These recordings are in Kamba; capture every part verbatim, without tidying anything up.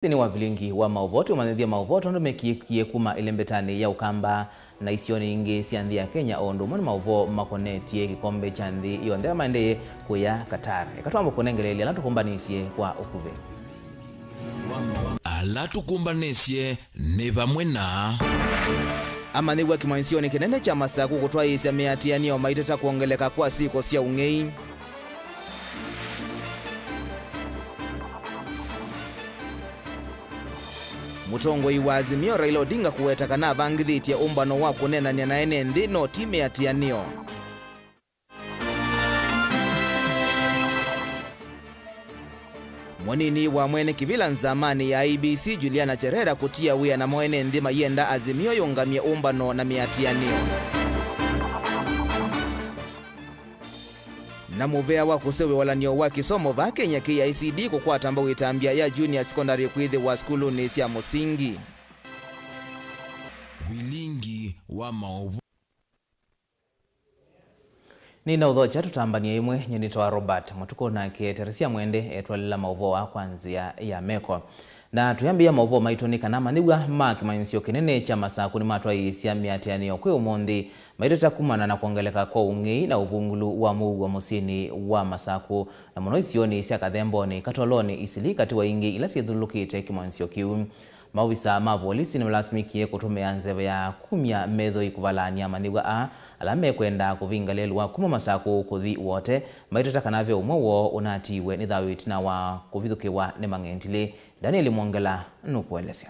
Nthĩnĩ wa vilingi wa maũvoo, tũmanyĩthye maũvoo tondũ mekĩkie kuma ĩlembetanĩ ya Ũkamba na isionĩ ingĩ sya nthĩ ya Kenya, o ũndũ ũmwe na maũvoo makonetye kĩkombe kya nthĩ yonthe maendee kũya Qatar. Eka twambe kũnengeleelya ala tũkũmbanĩsye kwa ũkuvĩ. Ala tũkũmbanĩsye nĩ vamwe na amanyĩw'a kĩmanyĩsyonĩ kĩnene kya Masaku kũtwaĩĩsya mĩatĩanĩo maiteta kwongeleka kwa syĩko sya ũng'ei. Mũtongoi wa Azimio Raila Odinga kũweta kana avangĩthĩtye ũmbano wa kũneenany'a na ene nthĩ no ti mĩatĩanĩo. Mũnini wa mwene kĩvĩla nzamanĩ ya I E B C, Juliana Cherera, kũtia wĩa namo ene nthĩ mayenda Azimio yũngamye ũmbano na mĩatĩanĩo. Na mũvea wa kũseũvya walany'o wa kĩsomo vaa Kenya, K I C D, kũkwata mbau ĩtambya ya junior secondary kwĩthĩwa sukulunĩ sya mũsingi. Vilingi wa maũvoo. Nĩnaũthokya tũtambanie ĩmwe, nyie nĩtawa Robert Mũtukũ, nake Teresia Mwende etwalĩla maũvoo aa kwa nzĩa ya meko. Na tũyambĩĩa maũvoo maitũ nĩ kana amanyĩw'a ma kĩmanyĩsyo kĩnene kya Masaku nĩmatwaĩĩsya mĩatĩanĩo kwĩ ũmũnthĩ, maiteta kumana na kwongeleka kwa ũng'ei na ũvungulu wa mũuo mũsyĩnĩ wa Masaku, na mũno isionĩ sya Kathembonĩ, Katolonĩ, Isili, katĩ wa ingĩ ila syĩthyũlũlũkĩte kĩmanyĩsyo kĩu. Maovisa ma volisi nĩmalasimĩkie kũtũmĩa nzeve ya kumya methoi kũvalaany'a amanyĩw'a aa, ala mekwenda kũvinga lelũ wa kuma Masaku kũthi Wote, maiteta kana ve ũmwe woo ũnatiiwe nĩ thayũ ĩtina wa kũvithũkĩwa nĩ mang'endilĩ. Daniel Mwongela nũkũelesya.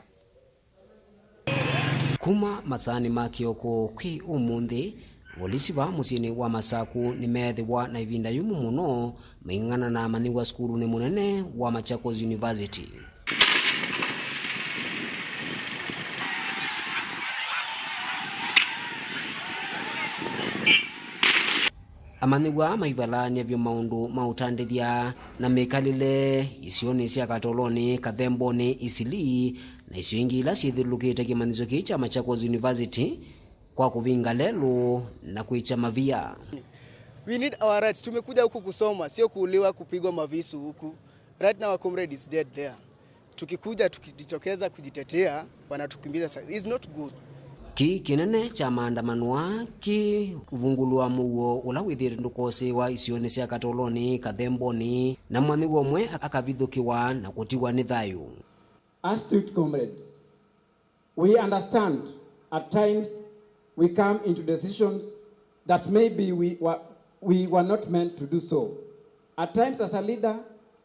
Kuma masaanĩ ma kĩoko kwĩ ũmũnthĩ, volisi vaa mũsyĩnĩ wa Masaku nĩmeethĩwa na ĩvinda yũmũ mũno maing'ang'ana na amanyĩw'a sukulunĩ mũnene wa Machakos University. Amanyĩw'a maivalaany'a vyũ maũndũ ma ũtandĩthya na mĩkalĩle isionĩ sya Katolonĩ, Kathembonĩ, Isili, na isio ingĩ ila syĩthyũlũlũkĩte kĩmanyĩsyo kĩĩ kya Machakos University kwa kũvinga lelũ na kwĩkya mavia. We need our rights. Tumekuja huku kusoma, sio kuuliwa, kupigwa mavisu huku. Right now, our comrade is dead there. Tukikuja, tukijitokeza kujitetea, wanatukimbiza sa-, it's not good. Kĩĩ kĩnene kya maandamano aa kĩ kũvungulwa mũuo ũla wĩthĩĩtwe ndũkosĩĩwa isionĩ sya Katolonĩ, Kathembonĩ, na mwanyĩw'a ũmwe akavithũkĩwa na kũtiwa nĩ thayũ. Astute comrades, we understand at times we come into decisions that maybe we were, we were not meant to do so. At times, as a leader,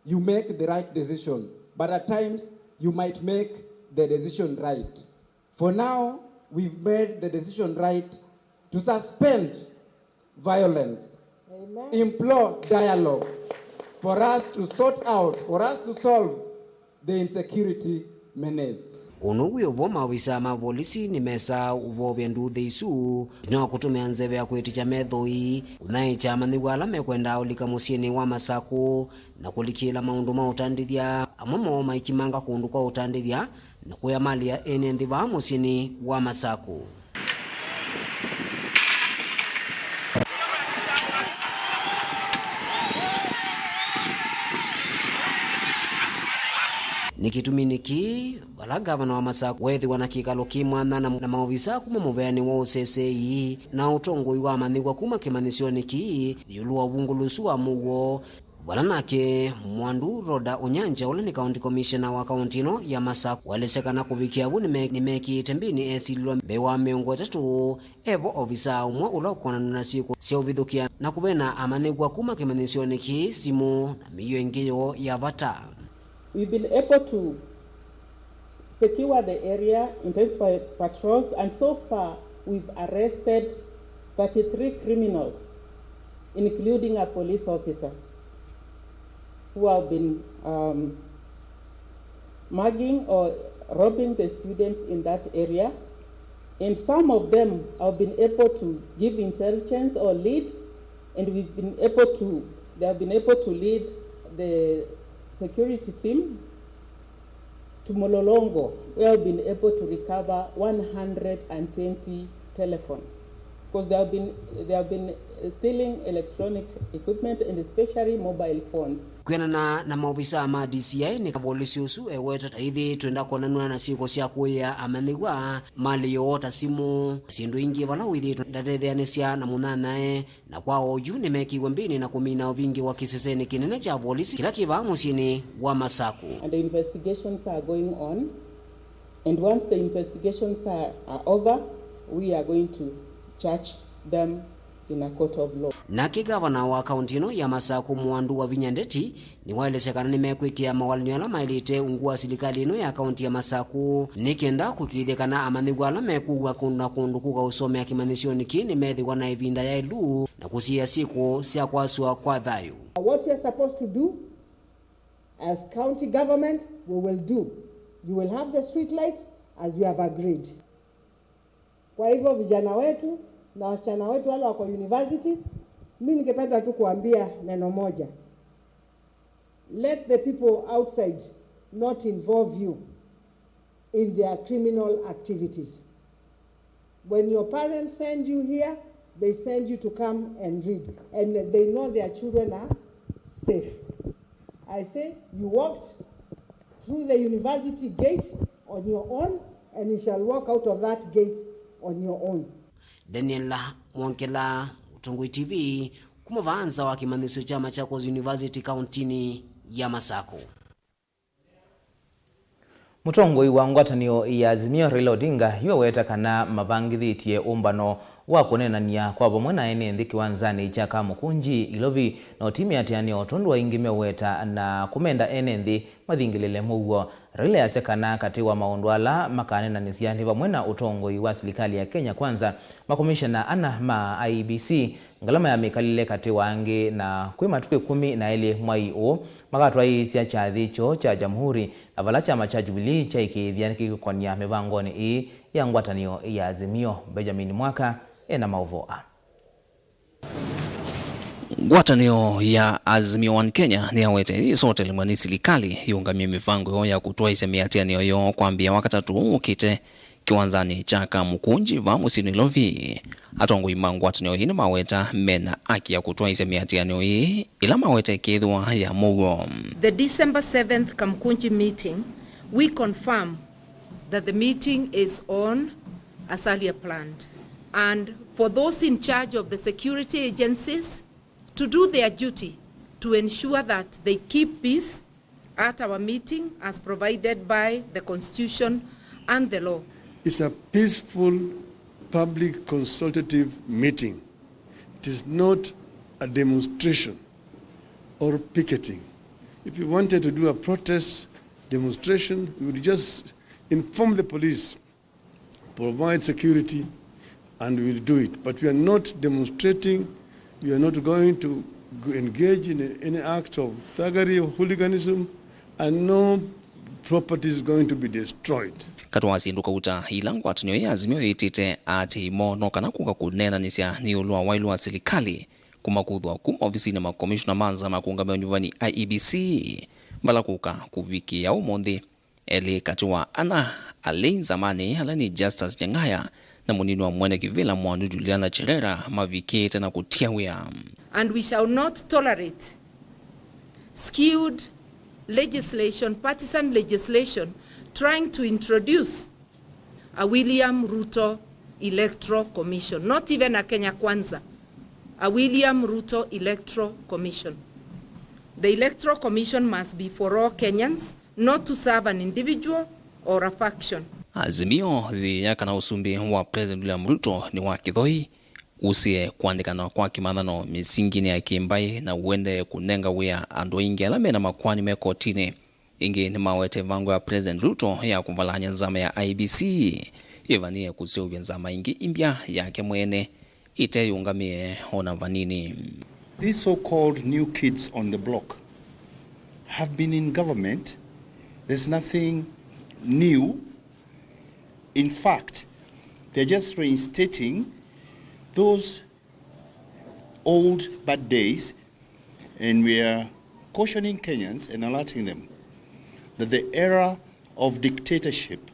you make the right decision, but at times, you might make the decision right. For now, we've made the decision right to suspend violence, Amen. Implore dialogue for us to sort out, for us to solve the insecurity menace. Ũndũ wĩ o vo, maovisa ma volisi nĩmesaa ũvoovya nduuthĩ isu, ĩtina wa kũtũmĩa nzeve ya kwĩtĩkya methoi, kũnyaĩĩkya amanyĩw'a ala mekwendaa ũlika mũsyĩnĩ wa Masaku, na kũlikĩĩla maũndũ ma ũtandĩthya, amwe moo maikimanga kũndũ kwa ũtandĩthya, na kũyamalĩa ene nthĩ vaa mũsyĩnĩ wa Masaku. Nĩ kĩtumi nĩkĩ vala ngavana wa Masaku weethĩwa na kĩkalo kĩ mwanya na, na maovisa kuma mũveanĩ wa ũsesei na ũtongoi wa amanyĩw'a kuma kĩmanyĩsyonĩ kĩĩ ĩũlũ wa ũvungũlũ ũsu wa mũuo, vala nake Mwandu Rhoda Onyanja, ũla nĩ County Commissioner wa kaunti ĩno ya Masaku, waelesya kana kũvikĩa vu nĩme-, nĩmekĩĩte mbĩnĩ esilĩlwa mbee wa mĩongo ĩtatũ, e vo ovisaa ũmwe ũla ũkonanw'a na syĩko sya ũvithũkĩa na kũvena amanyĩw'a kuma kĩmanyĩsyonĩ kĩĩ simũ na mĩio ĩngĩ yoo ya vata. We've been able to secure the area, intensify patrols, and so far we've arrested thirty-three criminals, including a police officer, who have been, um, mugging or robbing the students in that area. And some of them have been able to give intelligence or lead, and we've been able to, they have been able to lead the security team to Mlolongo, we have been able to recover one hundred and twenty telephones. Because they have been, they have been stealing electronic equipment and especially mobile phones. Kwĩanana na maovisaa ma D C I, nĩ volisi ũsu eweta ta ithyĩ twenda kwonanw'a na syĩko sya kũĩĩa amanyĩw'a malĩ yoo ta simũ, syĩndũ ingĩ vala wĩthĩĩtwe ndatetheanĩsya na mũnyanyae, na kwa oyu nĩmekiwe mbĩnĩ na kũmina ũvingĩ wa kĩsesenĩ kĩnene kya volisi kĩla kĩ vaa mũsyĩnĩ wa Masaku. And the investigations are going on. And once the investigations are, are over, we are going to charge them in a court of law. Nake gavana wa kaunti ĩno ya Masaku, Mwandu Wavinya Ndeti, nĩwaelesya kana nĩmekwĩkĩa mawalany'o ala maĩlĩte ungu wa silikalĩ ĩno ya kaunti ya Masaku nĩ kenda kũkĩĩthya kana amanyĩw'a ala mekũw'a kũndũ na kũndũ kũka ũsomea kĩmanyĩsyonĩ kĩĩ nĩmethĩwa na ĩvinda yaĩlu na kũsiĩĩa syĩko sya kwasw'a kwa thayũ. What we are supposed to do as county government, we will do. You will have the street lights as we have agreed. Kwa hivyo, vijana wetu na wasichana wetu wale wako university, mimi ningependa tu kuambia neno moja. Let the people outside not involve you in their criminal activities. When your parents send you here, they send you to come and read, and they know their children are safe. I say you walked through the university gate on your own, and you shall walk out of that gate on your own. Daniel Mwongela, Ũtongoi T V, kuma vaa nza wa kĩmanyĩsyo kya Machakos University kauntinĩ ya Masaku. Mũtongoi wa ngwatanĩo ya Azimio, Raila Odinga, yu eweta kana mavangĩthĩtye ũmbano wa kũneenany'a kwa vamwe na ene nthĩ kĩwanzanĩ kya Kamukunji, Ilovi, no ti mĩatĩanĩo tondũ aingĩ meũweta na kũmenda ene nthĩ mathingĩlĩle mũuo. Raila easya kana katĩ wa maũndũ ala makaneenanĩsya nĩ vamwe na ũtongoi wa silikalĩ ya Kenya Kwanza, makomishena ana ma I E B C, ngalama ya mĩkalĩle katĩ wa angĩ, na kwĩ matukũ ĩkũmi na elĩ mwai ũũ makatwaĩĩsya kyathĩ kyoo kya Jamhuri, na vala kyama kya Jubilee kyaĩkĩĩthya nĩkĩkũkon'ya mĩvangonĩ ĩĩ ya ngwatanĩo ya Azimio. Benjamin Mwaka ena maũvoo aa. Ngwatanĩo ya Azimio One Kenya nĩyawete ĩsotelemwa nĩ silikalĩ yĩũngamye mĩvango yoo ya kũtwaĩsya mĩatĩanĩo yoo kwambĩĩa Wakatatũ ũkĩte kĩwanzanĩ kya Kamukunji vaa mũsyĩ Nairobi. Atongoi ma ngwatanĩo ĩĩ nĩmaweta mena aki ya kũtwaĩsya mĩatĩanĩo ĩĩ ĩla maweta ĩkethĩwa ya mũuo. The December seventh Kamukunji meeting, we confirm that the meeting is on as earlier planned. And for those in charge of the security agencies to do their duty to ensure that they keep peace at our meeting as provided by the Constitution and the law. It's a peaceful public consultative meeting. It is not a demonstration or picketing. If you wanted to do a protest demonstration, you would just inform the police, provide security, and we'll do it. But we are not demonstrating, we are not going to g-, engage in any act of thuggery or hooliganism, and no property is going to be destroyed. Katĩ wa syĩndũ kauta ila ngwatanĩo ya Azimio yĩtĩte aatĩĩi moo no kana kũka kũneenanĩsya nĩ ĩũlũ wa waĩlu wa silikalĩ kũmakũthwa kuma ovisinĩ ma komishona ma nza ma kũũngamĩa ũnyuvani, I E B C, vala kũka kũvikĩĩa ũmũnthĩ. Elĩ katĩ wa ana alei nzamanĩ ala nĩ Justus Nyang'aya na mũnini wa mwene kĩvĩla Mwandu Juliana Cherera mavikĩĩte na kũtia wĩa. And we shall not tolerate skewed legislation, partisan legislation, trying to introduce a William Ruto Electoral Commission, not even a Kenya Kwanza, a William Ruto Electoral Commission. The Electoral Commission must be for all Kenyans, not to serve an individual or a faction. Azimio yĩya kana ũsumbĩ wa President William Ruto nĩ wa kĩthoi, ũsĩe kũandĩkana kwa kĩmathano mĩsinginĩ ya kĩmbaĩ na ũendee kũnenga wĩa andũ aingĩ ala mena makoani me kotinĩ. Ĩngĩ nĩmawete ĩvango ya President Ruto ya kũvalany'a nzama ya I E B C ĩvanĩe kũseũvya nzama ĩngĩ imbya yake mwene ĩteyũngamĩe o na vanini. These so-called new kids on the block have been in government. There's nothing new. In fact, they're just reinstating those old bad days, and we are cautioning Kenyans and alerting them that the era of dictatorship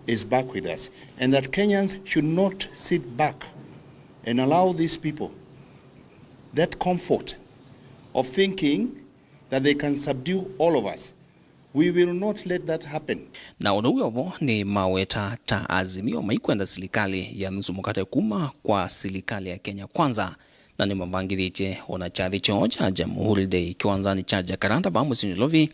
is back with us, and that Kenyans should not sit back and allow these people that comfort of thinking that they can subdue all of us. We will not let that happen. Na ũndũ wĩ ovo nĩ maweta ta Azimio maikwenda silikalĩ ya nusu mũkate kuma kwa silikalĩ ya Kenya Kwanza, na nĩmavangĩthĩtye ona kyathĩ kyoo kya Jamhuri Day kĩwanzanĩ kya Jacaranda vaa mũsyĩ Nairobi,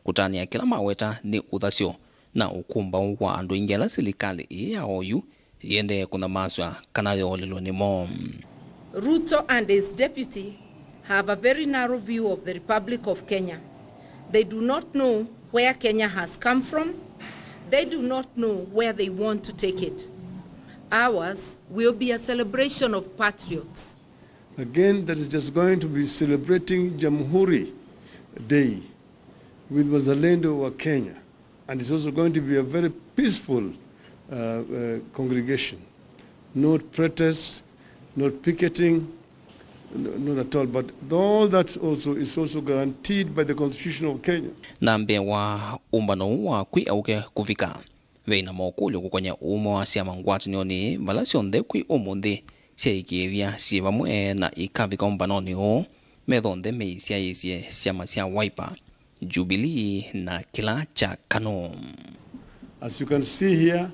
kũtanĩa kĩla maweta nĩ ũthasyo na ũkũmbaũ wa andũ aingĩ ala silikalĩ ĩĩ ya oyu yĩendee kũnyamasw'a kana yoolelwe nĩmo. Ruto and his deputy have a very narrow view of the Republic of Kenya. They do not know where Kenya has come from. They do not know where they want to take it. Ours will be a celebration of patriots. Again, that is just going to be celebrating Jamhuri Day with Wazalendo wa Kenya. And it's also going to be a very peaceful, uh, uh, congregation. Not protests, not picketing, n-, not at all. But all that also is also guaranteed by the Constitution of Kenya. Na mbee wa ũmbano ũũ wa kwĩ aũke kũvika, veĩ na mokũlyo kũkonya ũũme wa syama ngwatanĩonĩ vala syonthe kwĩ ũmũnthĩ syaĩkĩĩthya syĩ vamwe na ikavika ũmbanonĩ ũũ, metho onthe meisyaĩĩsye syama sya Wiper, Jubilee na kĩla kya KANU. As you can see here,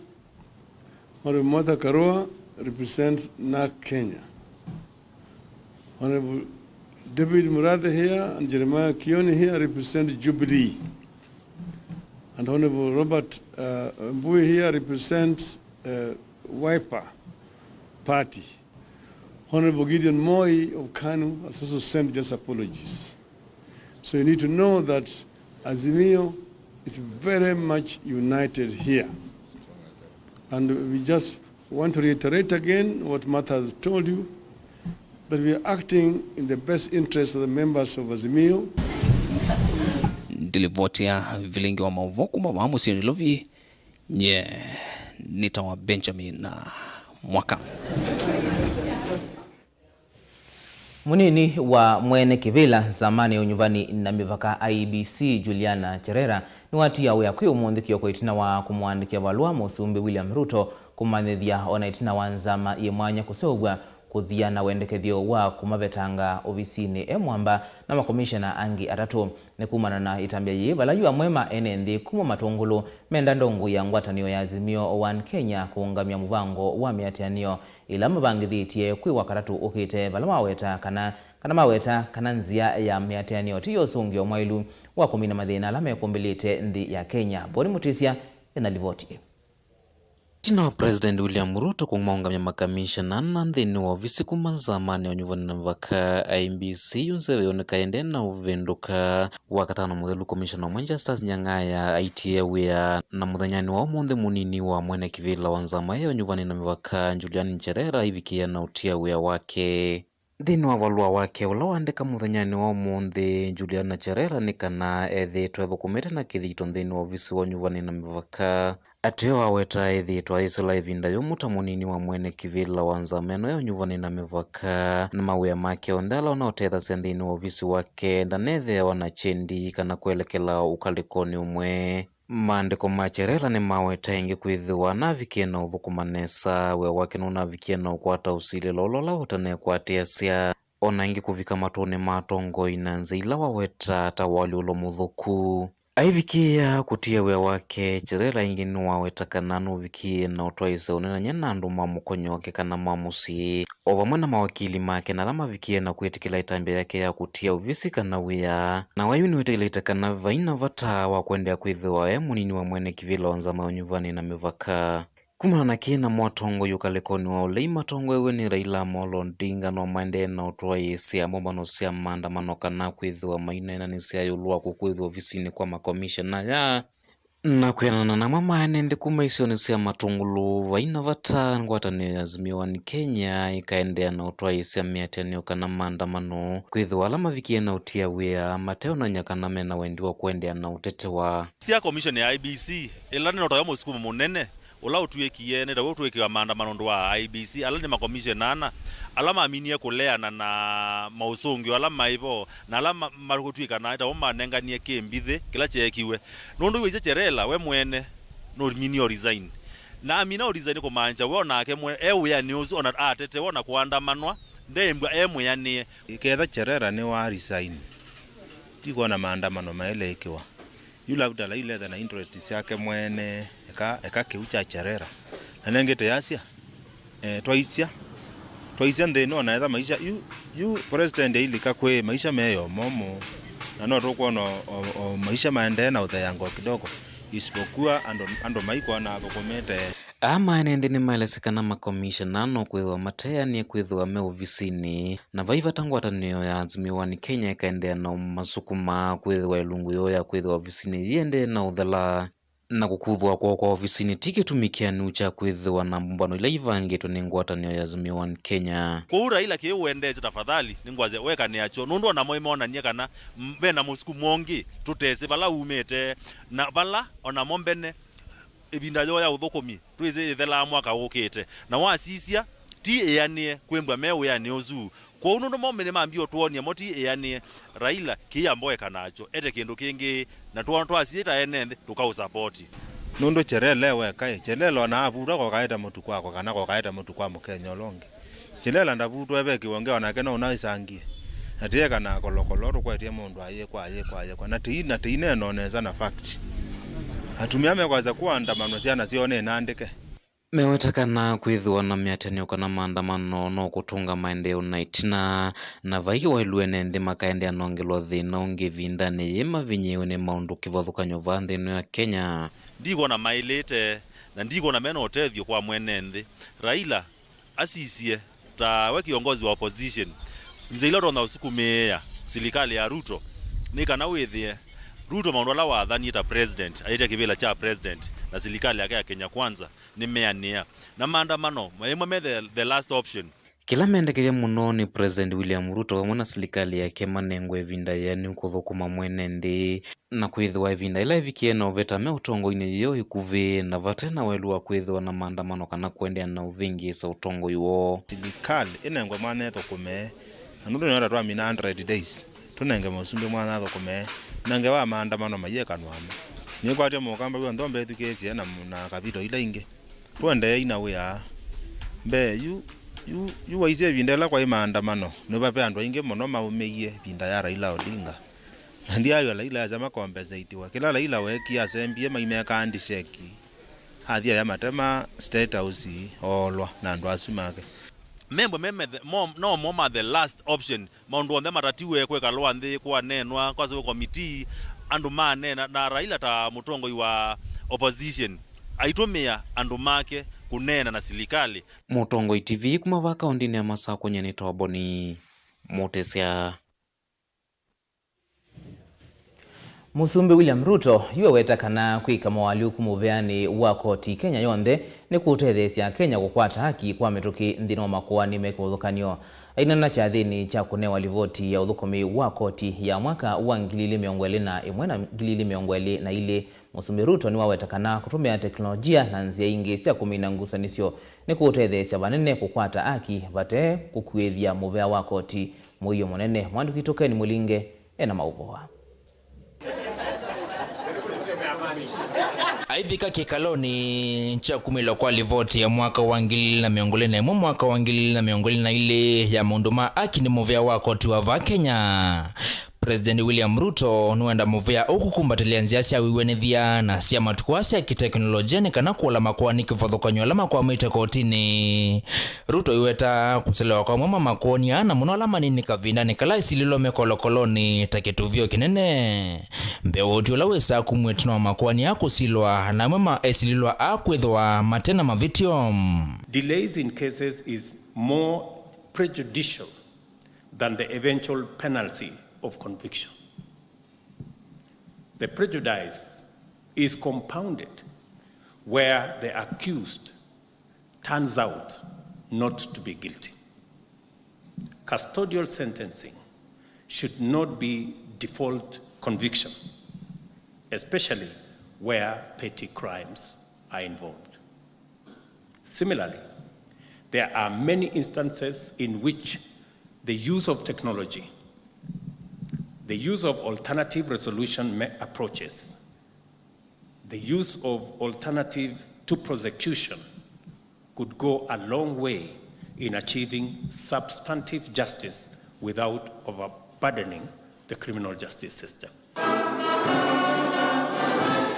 Honorable Martha Karua represents NARC Kenya. Honorable David Murathe here and Jeremiah Kioni here represent Jubilee. And Honorable Robert, uh, Mbui here represents, uh, Wiper Party. Honorable Gideon Moi of KANU has also sent just apologies. So you need to know that Azimio is very much united here. And we just want to reiterate again what Martha has told you, that we are acting in the best interest of the members of Azimio. Ndilivoti ya vilingi wa maũvoo kuma vaa mũsyĩ Nairobi, nye nĩtawa Benjamin Mwaka. Mũnini wa mwene kĩvĩla nzamanĩ ya ũnyuvani na mĩvaka I E B C, Juliana Cherera, nĩwatia wĩa kwĩ ũmũnthĩ kĩoko ĩtina wa kũmũandĩkĩa valũa Mũsumbĩ William Ruto kũmanyĩthya ona ĩtina wa nzama yĩ mwanya kũseũvw'a kũthia na wendekethyo wa kũmavetanga ovisinĩ e mwamba na makomishena angĩ atatũ. Nĩ kumana na ĩtambya yĩĩ, vala yu amwe ma ene nthĩ kuma Matũngũlũ menda ndongoi ya ngwatanĩo ya Azimio One Kenya kũũngamya mũvango wa mĩatĩanĩo ĩla mavangĩthĩtye kwĩ Wakatatũ ũkĩte, vala maweta kana, kana maweta kana nzĩa ya mĩatĩanĩo ti ya ũsũngĩo mwaĩlu wa kũmina mathĩna ala mekũmbĩlĩte nthĩ ya Kenya. Boni Mũtĩsya ena livoti. Ĩtina wa President William Ruto kũmaũngamya makamishena ana nthĩnĩ wa ovisi kuma nzamanĩ ya ũnyuvani na mĩvaka, I E B C, yu nzeve yoneka ĩendee na ũvĩndũka. Wakatano mũthelu, komishena ũmwe Justus Nyang'aya aitie wĩa, na mũthenyanĩ wa ũmũnthĩ mũnini wa mwene kĩvĩla wa nzama ya ũnyuvani na mĩvaka, Julian Cherera, aivikĩĩa na ũtia wĩa wake. Nthĩnĩ wa valũa wake ũla waandĩka mũthenyanĩ wa ũmũnthĩ, Juliana Cherera nĩ kana ethĩĩtwe athũkũmĩte na kĩthito nthĩnĩ wa ovisi wa ũnyuvani na mĩvaka. Ateo aweta ethĩĩtwe aisĩla ĩvinda yũmũ ta mũnini wa mwene kĩvĩla wa nzama ĩno ya ũnyuvani na mĩvaka, na mawĩa make onthe ala ũnaũtethasya nthĩnĩ wa ovisi wake, ndanethĩawa na kyendi kana kwelekela ũkalĩkonĩ ũmwe. Maandĩko ma Cherera nĩmaweta ĩngĩ kwĩthĩwa navikie na ũthũkũma nesa, wĩa wake nũnavikie na ũkwata ũsilĩlo ũla ũla ũtanekwatĩasya, o na ĩngĩ kũvika matũnĩ ma atongoi na nzĩa ila waweta ta walyũlo mũthũku. Aivikĩĩa kũtia wĩa wake, Cherera ĩngĩ nĩwaweta kana nũvikie na ũtwaĩĩsya ũnenany'a na andũ ma mũkonyo wake kana ma mũsyĩ, o vamwe na mawakili make na ala mavikie na kwĩtĩkĩla ĩtambya yake ya kũtia ovisi kana wĩa. Na wa yu nĩwĩtĩkĩlĩte kana vai na vata wa kũendeea kwĩthĩwa e mũnini wa mwene kĩvĩla wa nzama ya ũnyuvani na mĩvaka. Kumana na kĩĩ namo atongoi ũkalĩkonĩ wa ũlei matongoew'e nĩ Raila Amolo Odinga no maendee na ũtwaĩĩsya mbũmbano sya maandamano kana kwĩthĩwa maineenanĩsya ĩũlũ wa kũkw'ĩthw'a ovisinĩ kwa makomishena aya. Na kwĩanana na amwe ma ene nthĩ kuma isionĩ sya Matũngũlũ, vai na vata ngwatanĩo ya Azimio One Kenya ĩkaendeea na ũtwaĩĩsya mĩatĩanĩo kana maandamano, kwĩthĩwa ala mavikie na ũtia wĩa mateonany'a kana me na wendi wa kũendeea na ũtetewa. Sya komisheni ya I E B C, ĩla nĩ ndoto ya mũsukumo mũnene, ũla ũtw'ĩkie nĩ ta w'o ũtw'ĩkĩwa maandamano nũndũ wa I E B C, ala nĩ makomishena ana, ala maminie kũleana na maũsũngĩo ala maĩ vo, na ala ma-, makũtw'ĩkana ta w'o manenganie kĩmbithĩ kĩla kyeekiwe. Nũndũ wĩsĩ Cherera we mwene nũminie o resign. Na amina ũresign nĩ kũmaanisya we onake mwe e wĩanĩ ũsu, ona atetewa na kũandamanwa, ndeĩmbwa e mwĩanĩe. Ketha Cherera nĩ wa resign, ti kwona maandamano maelekiwa. Yu labda Raila ethe na interest syake mwene, eka, eka kĩu kya Cherera. Na nengĩ teyasya, eh, twaisya, twaisya nthĩnĩ ona etha maisha, yu, yu president ailika kwĩ maisha meyo momo, na no tũkwona o, o, o maisha maendee na ũtheango kidogo, isipokuwa andũ, andũ maikwona athũkũmĩte. Aa maene nthĩ nĩmaelesya kana makomishena no kwĩthĩwa mateanĩe kwĩthĩwa me ovisinĩ, na vai vata ngwatanĩo ya Azimio One Kenya ĩkaendeea na ũmasukuma kwĩthĩwa ĩlungu yoo ya kwĩthĩwa ovisinĩ yĩendee na ũthela, na kũkuthwa kwoo kwa ovisinĩ ti kĩtumi kĩanu kya kwĩthĩwa na mbũmbano ila ivangĩtwe nĩ ngwatanĩo ya Azimio One Kenya. Kwoou Raila kĩĩ ũendeesye, tafadhali, nĩngwasya wekanĩakyo, nũndũ onamo ĩmonanie kana m-, ve na mũsukumo ũngĩ tũtesĩ vala umĩte, na vala onamo mbene ĩvinda yoo ya ũthũkũmi twĩsĩ ĩthelaa mwaka ũkĩte, na wasisya, ti ĩanĩe kwĩmbwa me wĩanĩ ũsu. Kwoou nũndũ mo nĩmambie ũtwony'a mo ti ĩanĩe, Raila kĩĩ amboeka nakyo, ete kĩndũ kĩngĩ, na twa-, twasiĩta ene nthĩ tũkaũsapoti. Nũndũ Cherera e wekaĩ, Cherera ona avutwa kokaete mũtu kwakwa kana kokaete mũtu kwa Mũkenya ũla ũngĩ. Cherera ndavutwe ve kĩw'ũ ũngĩ onake no ũnaĩsangie. Na tĩeka na kolokolo tũkwetye mũndũ ayĩkwa, ayĩkwa, ayĩkwa. Na tĩi, na tĩineenwa nesa na fact. Atumĩa mekwasya kũandamanwa syana syoo nĩ nandĩke. Meweta kana kwĩthĩwa na mĩatanĩo kana maandamano no kũtũnga maendeeo na ĩtina, na vai waĩlu ene nthĩ makaendeea nongelwa thĩna ũngĩ ĩvindanĩ yĩĩ mavinyĩĩwe nĩ maũndũ kĩvathũkany'o vaa nthĩ ĩno ya Kenya. Ndikwona maĩlĩte, na ndikwona mena ũtethyo kwa mwene nthĩ. Raila asisye ta we kĩongozi wa opposition, nzĩa ila ũtonya ũsukumĩĩa silikalĩ ya Ruto nĩ kana wĩthĩe Ruto maũndũ ala wathanie ta president, aĩtya kĩvĩla kya president na silikalĩ yake ya Kenya Kwanza nĩmeanĩa. Na maandamano maimwe me the, the last option. Kĩla mendekethya mũno nĩ President William Ruto vamwe na silikalĩ yake manengwe ĩvinda yĩanĩu kũthũkũma mwene nthĩ, na kwĩthĩwa ĩvinda yĩla ĩvikie na ũveta me ũtongoinĩ yĩo ĩkuvĩ, na vate na waĩlu wa kwĩthĩwa na maandamano kana kũendeea na ũvĩngĩĩsa ũtongoi woo. Silikalĩ ĩnengwe mwanya ĩthũkũme, na nũndũ nĩyo ta twamina hundred days, tũnenge mũsumbĩ mwanya athũkũme, nenge wa maandamano mayĩkanwamo. Nĩkwatya mũkamba w'onthe ũmbethukĩĩsye na, na kavito ila ingĩ. Tũendeei na wĩa. Mbee, yu, yu, yu waisye ĩvinda ĩla kwaĩ maandamano, nĩvape andũ aingĩ mũno maũmĩie ĩvinda ya Raila Odinga. Na ndiaĩw'a Raila asya makompensaitiwa. Kĩla Raila weekie, asembie maimekaa ndisheki. Athi aya matema State House, oolwa na andũ asu make. Membo me methe-, mo, no mo ma the last option. Maũndũ onthe matatiwe kwĩkalwa nthĩ, kwaneenwa, kwasĩwe komitii, andũ maneena, na Raila ta mũtongoi wa opposition aitũmĩa andũ make kũneena na silikalĩ. Mũtongoi T V kuma vaa kaũndĩnĩ ya Masakũ, nyie nĩtawa Boni Mũtĩsya. Mũsumbĩ William Ruto yu eweta kana kwĩka moalyũku mũveanĩ wa koti Kenya yonthe nĩ kũtetheesya Akenya kũkwata haki kwa mĩtũkĩ nthĩnĩ wa makoani me kĩvathũkany'o. Aineena kyathĩnĩ kya kũnewa livoti ya ũthũkũmi wa koti ya mwaka wa ngili ilĩ mĩongo ĩlĩ na ĩmwe na ngili ilĩ mĩongo ĩlĩ na ilĩ, Mũsumbĩ Ruto nĩwaweta kana kũtũmĩa teknolojia na nzĩa ingĩ sya kũmina ngusanĩsyo nĩ kũũtetheesya vanene kũkwata aki vate kũkuĩthya mũvea wa koti. Mũio mũnene, mwandĩki witũ Ken Mũlinge ena maũvoa. Aivika kĩkalonĩ kya kumĩlwa kwa livoti ya mwaka wa ngili ilĩ na mĩongo ĩlĩ na ĩmwe, mwaka wa ngili ilĩ na mĩongo ĩlĩ na ilĩ ya maũndũ ma aki nĩ mũvea wa koti wa vaa Kenya. President William Ruto nĩwenda mũvea ũkũkumbatĩlya nzĩa sya wĩw'anĩthya na sya matukũ aa sya kĩtekinolojia nĩ kana kũla makoani kĩvathũkany'o ala makwamĩte kotinĩ. Ruto aiweta kũselewa kwa amwe ma makoani aa, na mũno ala manini kavindanĩ kala asilĩlwa me kolokolonĩ, ta kĩtuvio kĩnene. Mbee wa ũtwi ũla wĩsaa kumw'a ĩtina wa makoani aa kũsilwa, na amwe ma esilĩlwa aa kwĩthĩwa mate na mavĩtyo. Delays in cases is more prejudicial than the eventual penalty of conviction. The prejudice is compounded where the accused turns out not to be guilty. Custodial sentencing should not be default conviction, especially where petty crimes are involved. Similarly, there are many instances in which the use of technology, the use of alternative resolution me-, approaches, the use of alternative to prosecution could go a long way in achieving substantive justice without overburdening the criminal justice system.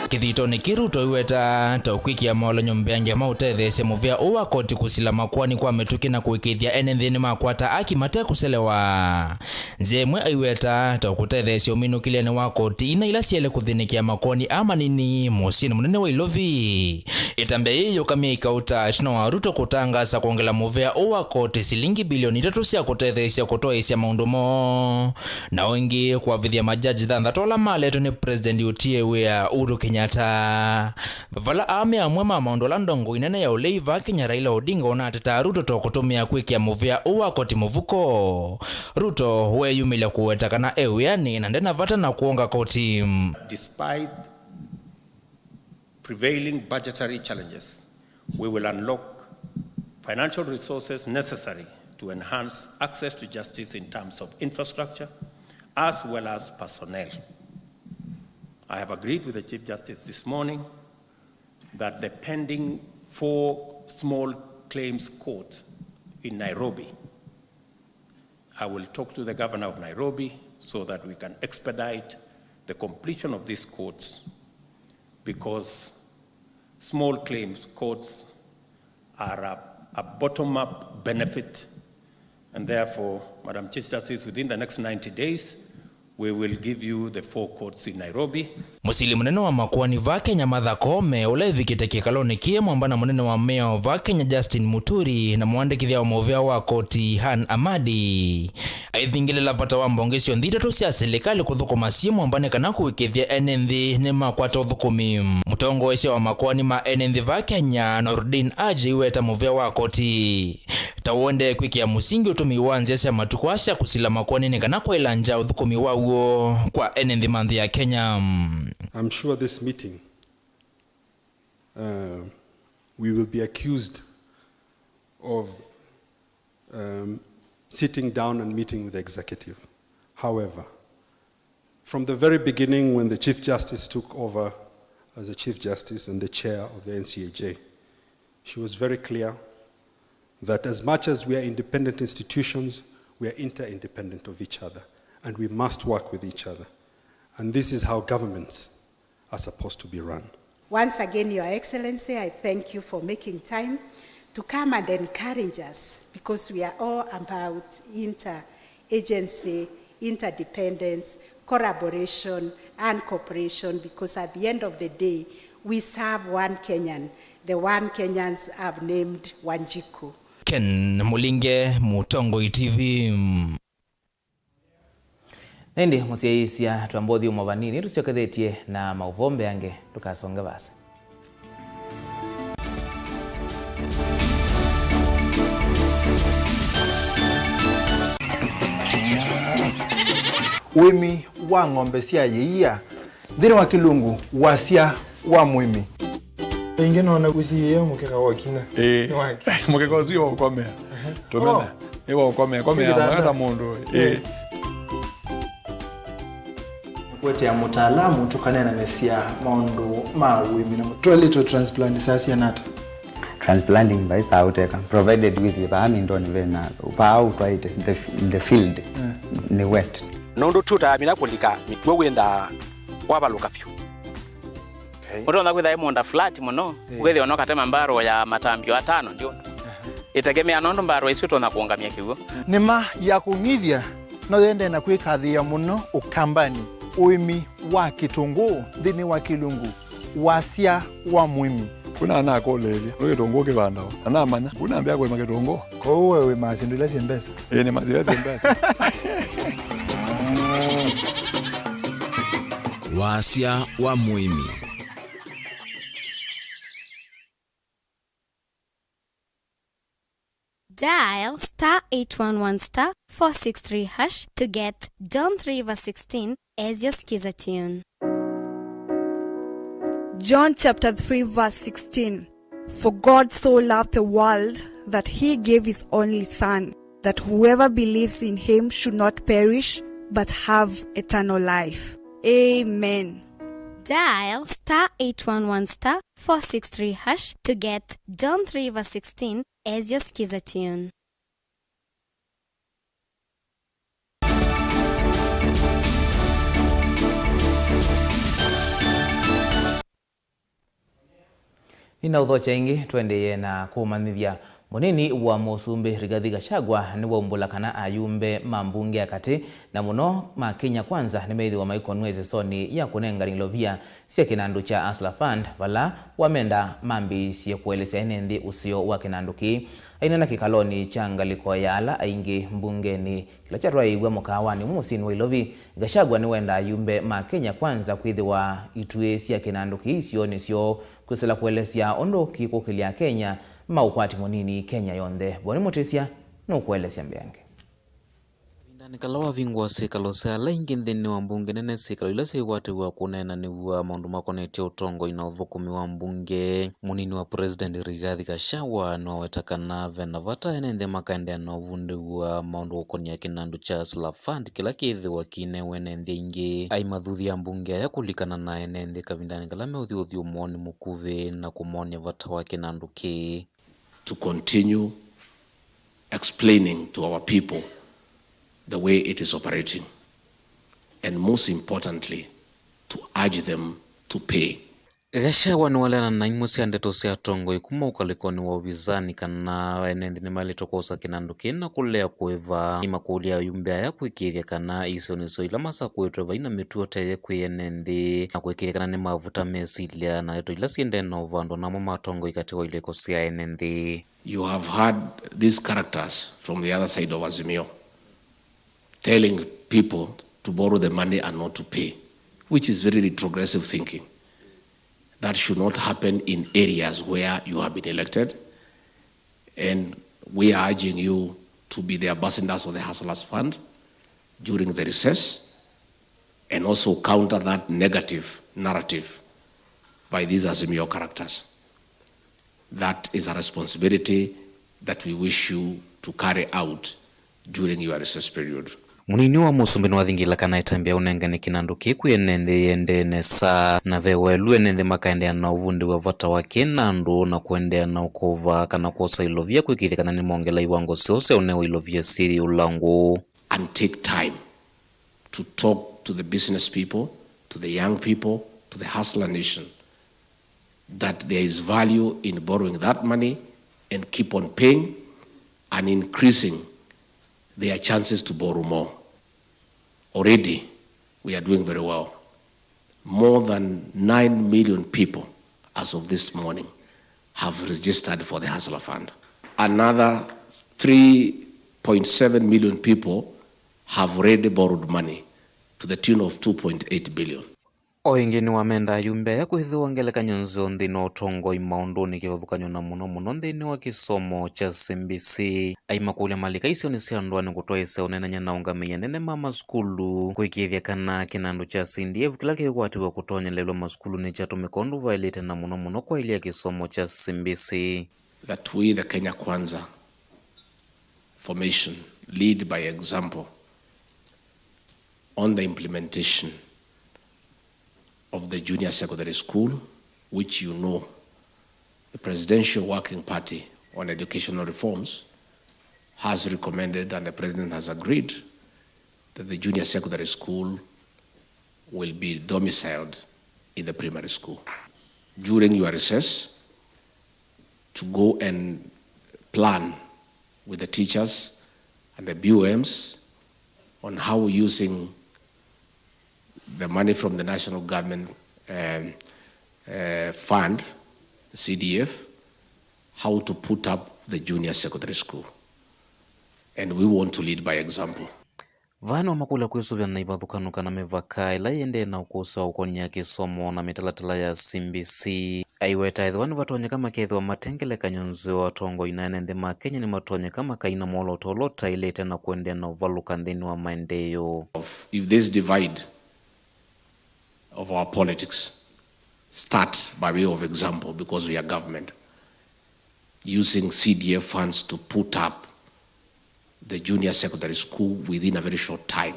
Kĩthitonĩ kĩu Ruto aiweta ta ũkwĩkĩa maũlany'o mbeange ma ũtetheesya mũvĩa ũũ wa koti kũsila makoani kwa mĩtũkĩ na kũĩkĩĩthya ene nthĩ nĩmakwata aki mate kũselewa. Nzĩa ĩmwe aiweta ta ũkũtetheesya ũminũkĩlyanĩ wa koti ina ila syaĩle kũthĩnĩkĩa makoani aa manini mũsyĩnĩ mũnene wa Ilovi. Ĩtambya yĩĩ yũkamya ĩkauta ĩtina wa Ruto kũtangaasa kwongela mũvĩa ũũ wa koti silingi bilioni itatũ sya kũtetheesya kũtwaĩĩsya maũndũ moo, na ũngĩ kũavĩthya majaji thanthatũ ala maletwe nĩ President ũtiĩe wĩa Uhuru Kenyatta. Vala amwe amwe ma maũndũ ala ndongoi nene ya ũlei vaa Kenya Raila Odinga ũnatetaa Ruto ta ũkũtũmĩa kwĩkĩa mũvĩa ũũ wa koti mũvuko. Ruto weeyumĩlya kũweta kana e wĩanĩ na ndena vata na kwonga koti. Despite prevailing budgetary challenges, we will unlock financial resources necessary to enhance access to justice in terms of infrastructure as well as personnel. I have agreed with the Chief Justice this morning that the pending four small claims courts in Nairobi, I will talk to the governor of Nairobi so that we can expedite the completion of these courts, because small claims courts are a, a bottom-up benefit, and therefore, Madam Chief Justice, within the next ninety days, we will give you the four courts in Nairobi. Mũsili mũnene wa makoani vaa Kenya Martha Koome, ũla ĩvikĩte kĩkalonĩ kĩĩ mwamba na mũnene wa mĩao vaa Kenya Justin Muturi na mũandĩkĩthya wa mũvĩa wa koti Han Amadi, aithingĩlĩla vata wa mbonge syonthe itatũ sya silikalĩ kũthũkũma syĩ mwamba nĩ kana kũĩkĩĩthya ene nthĩ nĩmakwata ũthũkũmi. Mũtongoesya wa makoani ma ene nthĩ vaa Kenya, Noordin Haji, aiweta mũvĩa wa koti ta ũendee kwĩkĩa mũsingi ũtũmĩi wa nzĩa sya matukũ aa sya kũsila makoani nĩ kana kwaĩlangya ũthũkũmi waw'o kwa ene nthĩ ma nthĩ ya Kenya. I'm sure this meeting, uh, we will be accused of, um, sitting down and meeting with the executive. However, from the very beginning, when the Chief Justice took over as the Chief Justice and the chair of the N C A J, she was very clear that as much as we are independent institutions, we are interdependent of each other, and we must work with each other. And this is how governments are supposed to be run. Once again, Your Excellency, I thank you for making time to come and encourage us, because we are all about interagency, interdependence, collaboration, and cooperation, because at the end of the day, we serve one Kenyan, the one Kenyans have named Wanjiku. Ken Mulinge, Mutongoi T V. Na ĩndĩ mũsyaĩĩsya, twamba ũthyũmũa vanini, tũsyokethetye na maũvoo mbeange, ndũkasonge vaasa. Ũĩmi wa ng'ombe sya yĩia. Nthĩnĩ wa Kĩlungu, wasya wa mũĩmi. Ĩngĩ nona ũsiĩĩe mũkeka wa ũkina. Ĩĩ. Nĩ wake. Mũkeka ũsu nĩ wa ũkomea. Tũmena. Oh. Nĩ wa ũkomea. Komea. Sikitanda. Wenda mũndũ. Ĩĩ. Ĩĩ. Kũetea mũtaalamu tũkaneenanĩsya maũndũ ma ũĩmi na mũ-, twaĩlĩtwe transplant saa siana ata? Transplanting vai saa ũteka, provided with vaa mindoni vena, vaa ũtwaĩte, the, the field, eh, nĩ wet. Nũndũ tũtaamina kũlika mĩkw'ũ wĩnthaa wavalũka vyũ. Okay. Ũtonya kwĩtha ĩ mũũnda flat mũno, eh, ũkethĩa no katema mbarũ ya matambio atano ndio. Aha. Ĩtegemea nũndũ mbarũ isu ũtonya kũũngamya kĩw'ũ. Nĩma ya kũng'ithya no yende na kwĩkathĩĩa mũno Ũkambanĩ, ũĩmi wa kĩtũngũũ nthĩnĩ wa Kĩlungu, wasya wa mũĩmi. Kuna anakũlĩĩlya, nĩ kĩtũngũũ kĩvandawa? Na namanya, kuna ambĩa kũĩma kĩtũngũũ. Kwoou we wĩmaa syĩndũ ila syĩ mbesa? Ĩĩ, nĩmaa ila syĩ mbesa. Wasya wa mũĩmi. Dial star eight one one star four six three hash to get John three verse sixteen as your skiza tune. John chapter three verse sixteen. For God so loved the world that he gave his only Son, that whoever believes in him should not perish but have eternal life. Amen. Dial star eight one one star four six three hash to get John three verse sixteen as your Skiza tune. Nĩnaũthokya ĩngĩ, tũendeeye na kũmanyĩthya. Mũnini wa Mũsumbĩ Rigathi Gachagua nĩwaumbũla kana ayumbe ma mbunge ya katĩ, na mũno ma Kenya Kwanza, nĩmethĩwa maikonw'a ĩsesonĩ ya kũnengana ilovia sya kĩnandũ kya Hustler Fund, vala wamenda mambĩĩsye kũelesya ene nthĩ ũseo wa kĩnandũ kĩĩ. Aineena kĩkalonĩ kya ngalĩko ya ala aingĩ mbungenĩ kĩla kyatwaĩĩw'a mũkaawanĩ ũmwe mũsyĩnĩ wa Ilovi, Gachagua nĩwendaa ayumbe ma Kenya Kwanza kwĩthĩwa ituĩ sya kĩnandũ kĩĩ isionĩ syoo kwĩsĩla kũelesya ũndũ kĩkũkĩlya Akenya ma ũkwati mũnini Kenya yonthe. Boni Mũtĩsya nũkũelesya mbeange. Kavindanĩ kala wavingũa syĩkalo sya ala aingĩ nthĩnĩ wa mbunge nene, syĩkalo ila syaikwatĩw'a kũneenanĩw'a maũndũ makonetye ũtongoi na ũthũkũmi wa mbunge, mũnini wa President Rigathi Gachagua nĩwaweta kana ve na vata ene nthĩ makaendeea na ũvundĩw'a maũndũ kũkonĩa kĩnandũ kya Hustler Fund kĩla kĩĩthĩwa kĩinewe ene nthĩ aingĩ. Aimathuthya ambunge aya kũlikana na ene nthĩ kavindanĩ kala meũthiũthiũ moni mũkuvĩ na kũmonia vata wa kĩnandũ kĩĩ. To continue explaining to our people the way it is operating, and most importantly, to urge them to pay. Gachagua nĩwaleana na imwe sya ndeto sya atongoi kuma ũkalĩkonĩ wa ovisanĩ kana ene nthĩ nĩmaĩlĩtwe kwosa kĩnandũ kĩĩ na kũlea kũĩva. Nĩmakũlya ayumbe aya kũĩkĩĩthya kana isionĩ syoo ila masakũĩtwe vai na mĩtuo ta ĩya kwĩ ene nthĩ, na kũĩkĩĩthya kana nĩmavuta mesilya na ndeto ila syendee na ũvando na amwe ma atongoi katĩ wa ilĩko sya ene nthĩ. You have heard these characters from the other side of Azimio telling people to borrow the money and not to pay, which is very retrogressive thinking. That should not happen in areas where you have been elected. And we are urging you to be the ambassadors of the Hustlers Fund during the recess and also counter that negative narrative by these Azimio characters. That is a responsibility that we wish you to carry out during your recess period. Mũnini wa Mũsumbĩ nĩwathingĩla kana ĩtambya ya ũnengani kĩnandũ kĩĩ kwĩ ene nthĩ ĩendee nesa, na ve ũelu ene nthĩ makaendeea na ũvundĩw'a vata wa kĩnandũ na kũendeea na ũkũva kana kwosa ilovia kũĩkĩĩthya kana nĩmongela iwango syoo sya ũnewa ilovia syĩ ĩũlũ wa ngũ. And take time to talk to the business people, to the young people, to the hustler nation, that there is value in borrowing that money and keep on paying and increasing their chances to borrow more. Already, we are doing very well. More than nine million people, as of this morning, have registered for the Hustler Fund. Another three point seven million people have already borrowed money to the tune of two point eight billion. O ĩngĩ nĩwamenda ayumbe aya kwĩthĩwa ngelekany'o nzeo nthĩnĩ wa ũtongoi maũndũnĩ kĩvathũkany'o na mũno mũno nthĩnĩ wa kĩsomo kya C B C. Aimakũlya malika isionĩ sya ndũanĩ kũtwaĩĩsya ũneenany'a na aũngamĩi anene ma masukulu kũĩkĩĩthya kana kĩnandũ kya C D F kĩla kĩkwatĩw'a kũtonyelelw'a masukulunĩ kyatũmĩka ũndũ vaĩlĩte na mũno mũno kwaĩlya kĩsomo kya C B C. That we, the Kenya Kwanza formation, lead by example on the implementation of the junior secondary school, which you know the Presidential Working Party on Educational Reforms has recommended and the President has agreed that the junior secondary school will be domiciled in the primary school. During your recess, to go and plan with the teachers and the B O Ms on how using the money from the national government, um, uh, fund, C D F, how to put up the junior secondary school. And we want to lead by example. Vaa nĩwamakũlya kwĩsũvĩana na ivathũkany'o kana mĩvaka ĩla ĩendee na ũkũsĩ wa ũkonĩa kĩsomo na mĩtalatala ya C B C. Aiweta ethĩwa nĩvatonyeka makethĩwa mate ngelekany'o nzeo, atongoi na ene nthĩ ma Kenya nĩmatonyeka makaina mwolooto ũla ũtaĩlĩte na kũendeea na ũvalũka nthĩnĩ wa maendeeo. If this divide of our politics start by way of example, because we are government, using C D F funds to put up the junior secondary school within a very short time.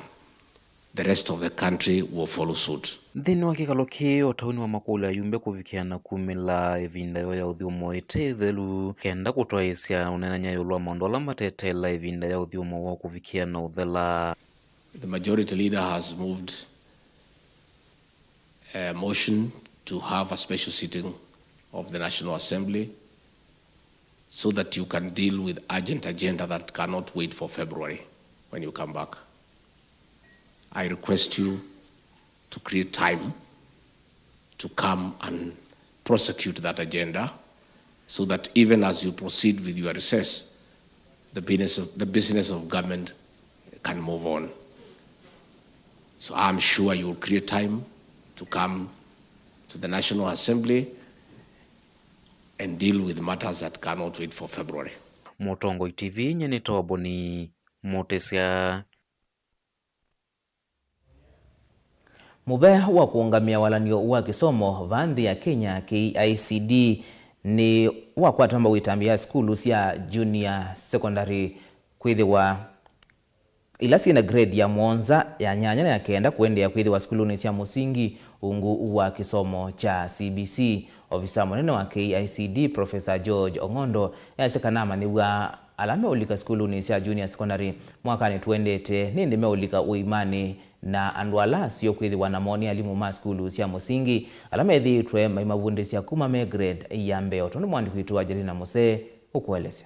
The rest of the country will follow suit. Nthĩnĩ wa kĩkalo kĩĩ, ũtaũni wa makũlyo ayumbe kũvikĩa na kumĩla ĩvinda yoo ya ũthyũmũo ĩte ĩthelu, kenda kũtwaĩĩsya ũneenany'a ĩũlũ wa maũndũ ala mateteela ĩvinda ya ũthyũmũo woo kũvikĩa na ũthela. The majority leader has moved a motion to have a special sitting of the National Assembly so that you can deal with urgent agenda that cannot wait for February when you come back. I request you to create time to come and prosecute that agenda so that even as you proceed with your recess, the business of, the business of government can move on. So I'm sure you will create time to come to the National Assembly and deal with matters that cannot wait for February. Mũtongoi T V, nyie nĩtawa Boni Mũtĩsya. Mũvea wa kũũngamĩa walan'yo wa kĩsomo vaa nthĩ ya Kenya, K I C D, nĩ wakwata mbau ĩtambya ya sukulu sya junior secondary kwĩthĩwa ila syĩ na grade ya mũonza, ya nyanya na ya kenda kũendeea kwĩthĩwa sukulunĩ sya mũsingi ungu wa kĩsomo kya C B C. Ovisa mũnene wa K I C D, Professor George Ong'ondo, easya kana amanyĩw'a ala meũlika sukulunĩ sya junior secondary mwakanĩ tũendete nĩ ĩndĩ meũlika ũimanĩ na andũ ala aseo kwĩthĩwa namo nĩ alimũ ma sukulu sya mũsingi ala methĩĩtwe maimavundĩsya kuma me grade ya mbee, o tondũ mwandĩki witũ Angelina Mũsee ũkũelesya.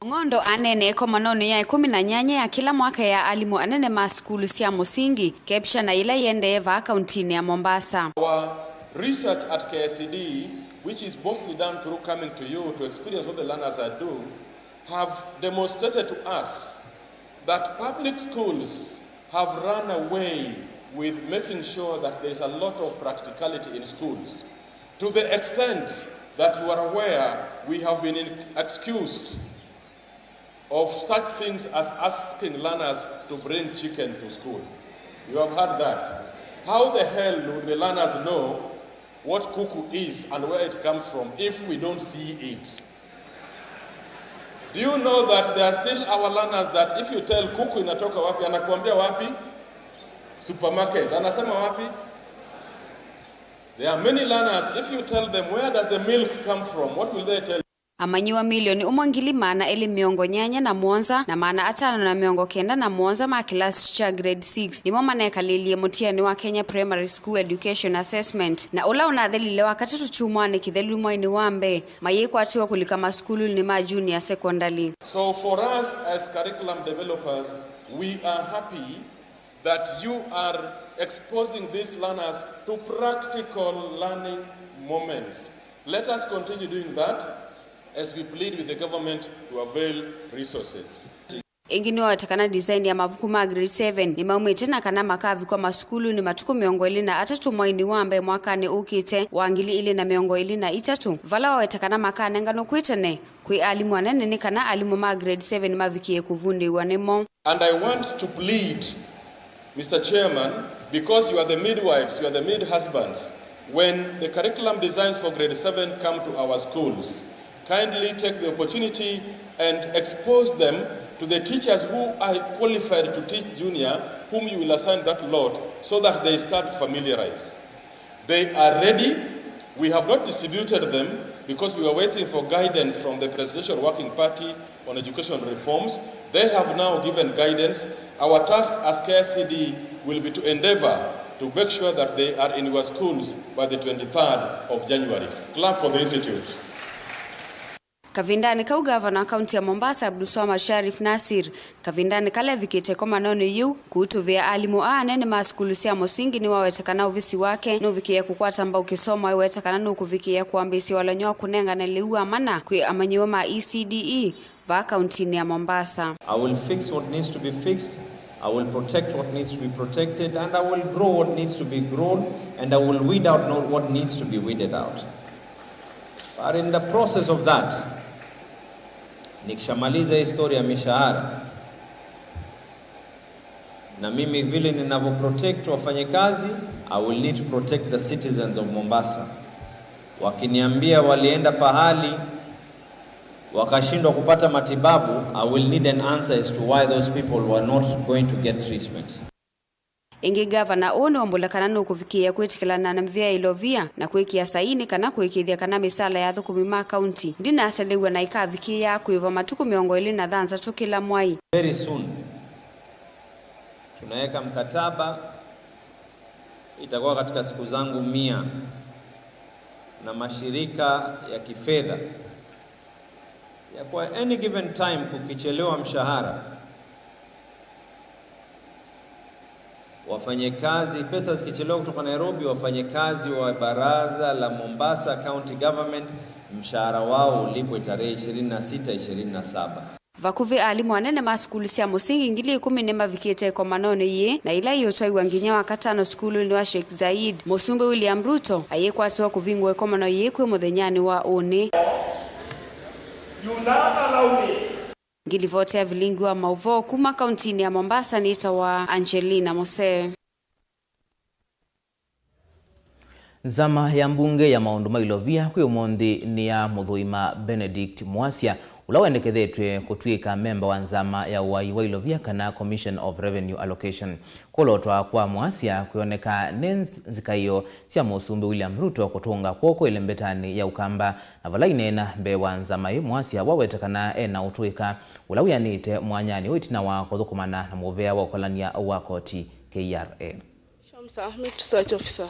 Ong'ondo aneenea ĩkomanonĩ ya ĩkũmi na nyanya ya kĩla mwaka ya alimũ anene ma sukulu sya mũsingi, KEPSHA, na yĩla ĩendee vaa kauntinĩ ya Mombasa. Our research at K I C D, which is mostly done through coming to you to experience what the learners are doing, have demonstrated to us that public schools have run away with making sure that there is a lot of practicality in schools. To the extent that you are aware, we have been in-, accused of such things as asking learners to bring chicken to school. You have heard that. How the hell would the learners know what kuku is and where it comes from if we don't see it? Do you know that there are still our learners that if you tell kuku inatoka wapi, anakuambia wapi? Supermarket. Anasema wapi? There are many learners, if you tell them, "Where does the milk come from?" What will they tell you? Amanyĩw'a milioni ũmwe ngili maana elĩ mĩongo nyanya na mũonza na maana atano na mĩongo kenda na mũonza ma kĩlasi kya grade six nĩmo manekalĩlye mũtianĩ wa Kenya Primary School Education Assessment, na ũla ũnathelile Wakatatũ kyumwanĩ kĩthelu mwainĩ wa mbee, mayĩkwatĩwa kũlika masukulunĩ ma junior secondary. So for us as curriculum developers, we are happy that you are exposing these learners to practical learning moments. Let us continue doing that as we plead with the government to avail resources. Ĩngĩ nĩwaweta kana design ya mavuku ma grade seven nĩmaumĩte na kana makavikwa masukulunĩ matukũ mĩongo ĩlĩ na atatũ mwainĩ wa mbee mwakanĩ ũkĩte wa ngili ilĩ na mĩongo ĩlĩ na itatũ, vala waweta kana makanenganwe kwĩ tene kwĩ alimũ anene nĩ kana alimũ ma grade seven mavikĩe kũvundĩw'a nĩmo. And I want to plead, Mister Chairman, because you are the midwives, you are the maid husbands, when the curriculum designs for grade seven come to our schools, kindly take the opportunity and expose them to the teachers who are qualified to teach junior, whom you will assign that load, so that they start familiarize. They are ready. We have not distributed them because we were waiting for guidance from the Presidential Working Party on education reforms. They have now given guidance. Our task as K I C D will be to endeavor to make sure that they are in your schools by the twenty-third of January. Clap for the institute. Kavindanĩ kau, ngavana wa kaunti ya Mombasa, Abdulswamad Sharif Nassir, kavindanĩ kala evikĩte ĩkomanonĩ yĩu, kũutũvĩa alimũ aa anene ma sukulu sya mũsingi, nĩwaweta kana ovisi wake nũvikĩĩe kũkwata mbau kĩsomo, aiweta kana nũkũvikĩĩa kũambĩĩsya walany'o wa kũnengane lĩu wa mana kwĩ amanyĩw'a ma E C D E vaa kauntinĩ ya Mombasa. I will fix what needs to be fixed, I will protect what needs to be protected, and I will grow what needs to be grown, and I will weed out not what needs to be weeded out. But in the process of that, nikishamaliza hii story ya mishahara, na mimi vile ninavyo protect wafanyikazi, I will need to protect the citizens of Mombasa. Wakiniambia walienda pahali wakashindwa kupata matibabu, I will need an answer as to why those people were not going to get treatment. Ĩngĩ, ngavana ũũ nĩwaumbũla kana nũkũvikĩĩa kwĩtĩkĩlana na mĩvĩa ya ilovia na kwĩkĩa saii nĩ kana kũĩkĩĩthya kana mĩsaala ya athũkũmi ma kaunti ndĩnaselew'a na ĩkavikĩĩa kwĩva matukũ mĩongo ĩlĩ na thanthatũ kĩla mwai. Very soon tunaweka mkataba, itakuwa katika siku zangu mia na mashirika ya kifedha ya kwa any given time kukichelewa mshahara, wafanyekazi, pesa zikichelewa kutoka Nairobi, wafanyekazi wa baraza la Mombasa County Government, mshahara wao ulipwe tarehe ishirini na sita, ishirini na saba. Vakuvĩ alimũ anene ma sukulu sya mũsingi ngili ikũmi nĩmavikĩte ĩkomanonĩ yĩĩ, na ila iũtwaiwa nginya Wakatano sukulunĩ wa Sheikh Zayed. Mũsumbĩ William Ruto ayĩkwatĩwa kũvingũa ĩkomano yĩĩ kwĩ mũthenyanĩ wa ũnĩ. Ngilivoti ya vilingi wa maũvoo kuma kauntinĩ ya Mombasa nĩtawa Angelina Mose. Nzama ya mbunge ya maũndũ ma ilovia kwĩ ũmũnthĩ nĩyamũthũima Benedict Mwasya, ũla wendekethetw'e kũtw'ĩka memba wa nzama ya ũai wa ilovia kana Commission of Revenue Allocation. Kũlotwa kwa Mwasya kwĩoneka nĩ nz-, nzikaĩo sya Mũsumbĩ William Ruto kũtũnga kw'oko ĩlembetanĩ ya Ũkamba, na vala aineena mbee wa nzama ĩĩ, Mwasya waweta kana e na ũtũĩka ũla wĩanĩte mwanyanĩ ũũ ĩtina wa kũthũkũmana na mũvea wa ũkolany'a wa koti, K R A. Shamsa Ahmed, research officer.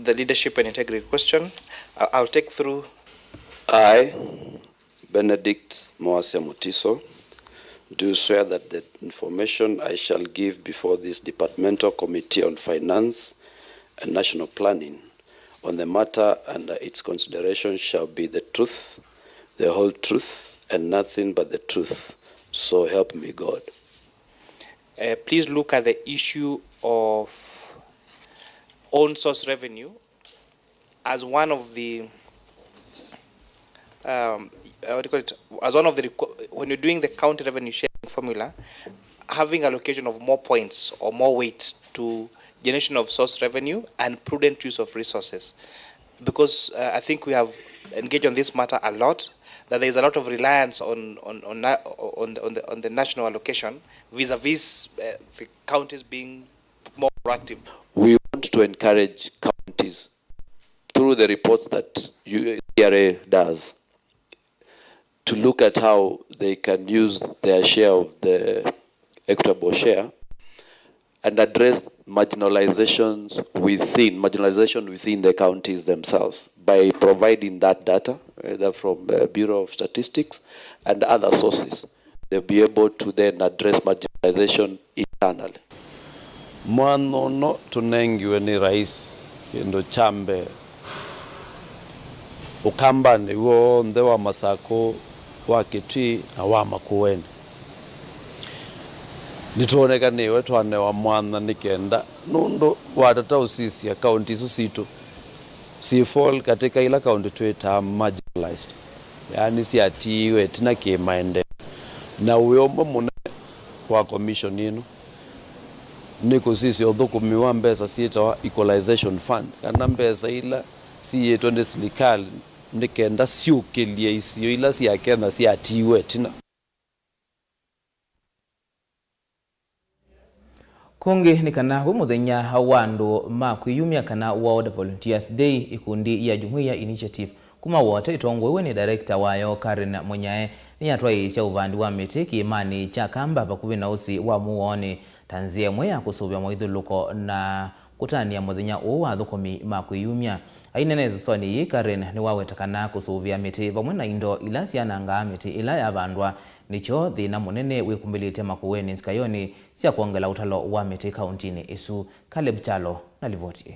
The leadership and integrity question, I- I'll take through. I, Benedict Mwasya Mutiso, do swear that the information I shall give before this Departmental Committee on Finance and National Planning on the matter under its consideration shall be the truth, the whole truth, and nothing but the truth. So help me God. Uh, please look at the issue of own source revenue as one of the, um, uh, what do you call it? As one of the requ- when you're doing the county revenue sharing formula, having allocation of more points or more weight to generation of source revenue and prudent use of resources, because uh, I think we have engaged on this matter a lot, that there is a lot of reliance on on on, na- on, the, on, the, on the national allocation vis-a-vis uh, the counties being more proactive. We want to encourage counties through the reports that U- C R A does to look at how they can use their share of the equitable share and address marginalizations within, marginalization within the counties themselves by providing that data, either from the Bureau of Statistics and other sources. They'll be able to then address marginalization internally. Mwanya ũno tũnengiwe nĩ Rais, kĩndũ kya mbee, Ũkambanĩ w'onthe wa Masakũ, wa Kitui, na wa Makueni. Nĩtwonekanĩwe twanewa mwanya nĩ kenda, nũndũ watata ũsisya kaunti isu sitũ, si fall katika ila kaunti twĩtaa marginalized, yaani syatiiwe ĩtina kĩ maendeeo. Na wĩa ũmwe mũnene wa commission ĩno nĩ kũsisya ũthũkũmi wa mbesa syĩtawa equalization fund, kana mbesa ila siĩtwe nĩ silikalĩ nĩ kenda syũkĩlye isio ila sya Kenya syatiiwe ĩtina. Kũngĩ nĩ kana wĩ mũthenya wa andũ ma kwĩyumya kana World Volunteers Day, ikundi ya Jumuiya Initiative kuma Wote ĩtongoew'e nĩ director wayo Karen Mũnyae nĩyatwaĩĩsya ũvandi wa mĩtĩ kĩĩmanĩ kya Kamba vakuvĩ na ũsĩ wa Mũoonĩ ta nzĩa ĩmwe ya kũsũvĩa mũithyũlũko na kũtanĩa mũthenya ũũ wa athũkũmi ma kwĩyumya. Aineena ĩsosonĩ yĩĩ, Karen nĩwaweta kana kũsũvĩa mĩtĩ vamwe na indo ila syanangaa mĩtĩ ĩla yavandwa nĩkyo thĩna mũnene wĩkumbĩlĩte Makueni nzikayonĩ sya kwongela ũtalo wa mĩtĩ kauntinĩ ĩsu. Caleb Kyalo na livoti ĩĩ.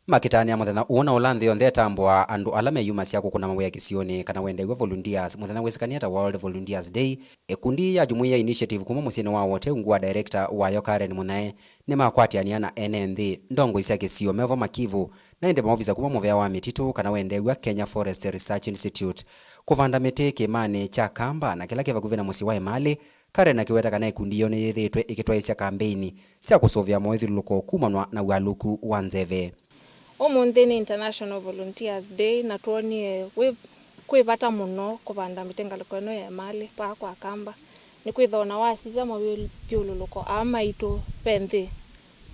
Makĩtanĩa mũthenya ũũ na ũla nthĩ yonthe ĩtambũaa andũ ala meyumasya kũkũna mawĩa kĩsionĩ kana wendeew'a volunteers, mũthenya wĩsĩkanĩe ta World Volunteers Day, ĩkundi ya Jumuiya Initiative kuma mũsyĩnĩ wa Wote ungu wa director wayo Karen Mũnyae nĩmakwatĩanĩa na ene nthĩ, ndongoi sya kĩsio, mevo makivu, na ĩndĩ maovisa kuma mũvea wa mĩtitũ kana wendeew'a Kenya Forest Research Institute kũvanda mĩtĩ kĩĩmanĩ kya Kamba na kĩla kĩ vakuvĩ na mũsyĩ wa Emali, Karen akĩweta kana ĩkundi yoo nĩyĩthĩĩtwe ĩkĩtwaĩĩsya kambeini sya kũsũvĩa moĩthyũlũlũko kumanwa na ũalyũku wa nzeve. Ũmũnthĩ nĩ International Volunteers Day, na twonie wĩ, kwĩ vata mũno kũvanda mĩtĩ ngalĩko ĩno ya Emali vaa kwa Kamba. Nĩkwĩthĩwa na wasisya mawĩthyũlũlũko aa maitũ, ve nthĩ,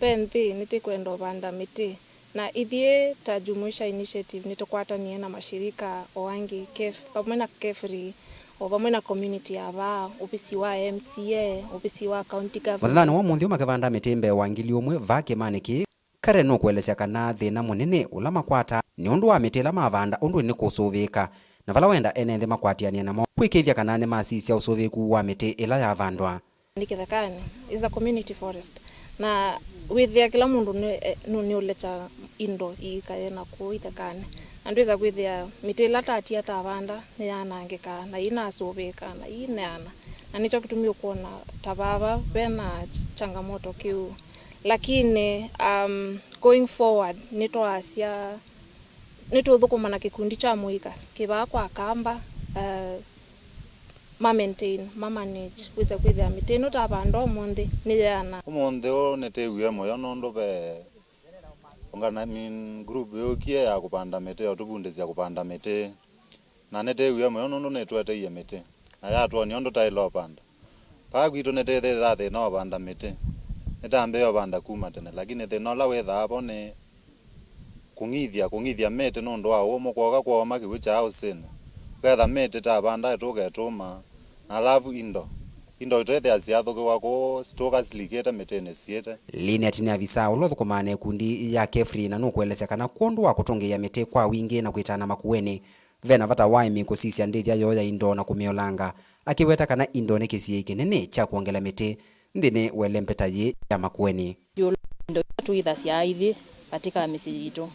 ve nthĩ nĩtĩkwenda ũvanda mĩtĩ. Na ithyĩ ta Jumuisha Initiative nĩtũkwatanie na mashirika o angĩ, KEF, vamwe na KEFRI, o vamwe na community ya vaa, ovisi wa M C A, ovisi wa county government. Mũthenyanĩ wa ũmũnthĩ makĩvanda mĩtĩ mbee wa ngili ũmwe vaa kĩĩmanĩ kĩĩ. Karen nũkũelesya kana thĩna mũnene ũla makwataa nĩ ũndũ wa mĩtĩ ĩla mavanda ũndũ nĩkũsũvĩĩka, na vala wenda ene nthĩ makwatĩanĩa namo kwĩkĩĩthya kana nĩmasisya ũsũvĩĩku wa mĩtĩ ĩla yavandwa. Nĩ kĩthekanĩ, is a community forest, na wĩthĩa kĩla mũndũ nĩ, nĩ, nĩũlekya indo iikae na kũu ithekanĩ, na ndwĩsa kwĩthĩa mĩtĩ ĩla tatia tavanda nĩyanangĩkaa na inasũvĩĩka na ineana, na nĩkyo kĩtumi ũkwona ta vava vena changamoto kĩu. Lakini, um, going forward, nĩtwaasya, nĩtũthũkũma na kĩkundi kya mũika kĩvaa kwa Kamba, uh, ma maintain, ma manage, wĩse kwĩthĩa mĩtĩ ĩno tavanda ũmũnthĩ nĩyeana. Ũmũnthĩ ũũ nĩtĩwie mũyo nũndũ ve organi-, I mean, group yũkie ya kũvanda mĩtĩ, o tũvundĩsya kũvanda mĩtĩ. Na nĩtĩwie mũyo nũndũ nĩtũeteie mĩtĩ, na yatwonia ũndũ taĩle ũvanda. Vaa kwitũ nĩtĩthĩaa thĩna wa ũvanda mĩtĩ. Nĩtambĩĩe ũvanda kuma tene, lakini thĩna ũla wĩthaa vo nĩ kũng'ithya, kũng'ithya mĩtĩ nũndũ wa ũũmũ. Kwoka kwoma kĩw'ũ kya ũsĩnĩ, ũketha mĩtĩ tavanda ĩtũka ĩtũma, na alavu indo, indo itwĩthĩa syathũkĩwa kũũ, sitũka silikĩte mĩtĩnĩ siĩte. Linet nĩ avisaa ũla ũthũkũmaa na ĩkundi ya KEFRI na nũkũelesya kana kwondũ wa kũtũngĩĩa mĩtĩ kwa wingĩ na kwĩtana Makueni, ve na vata wa aĩmi kũsisya ndĩthya yoo ya indo na kũmĩolanga, akĩweta kana indo nĩ kĩsiĩĩi kĩnene kya kwongela mĩtĩ nthĩnĩ wa ĩlembeta yĩĩ ya Makueni. Ĩũlũ wa indo ila tũithasya ithyĩ katika mĩsyĩ yitũ,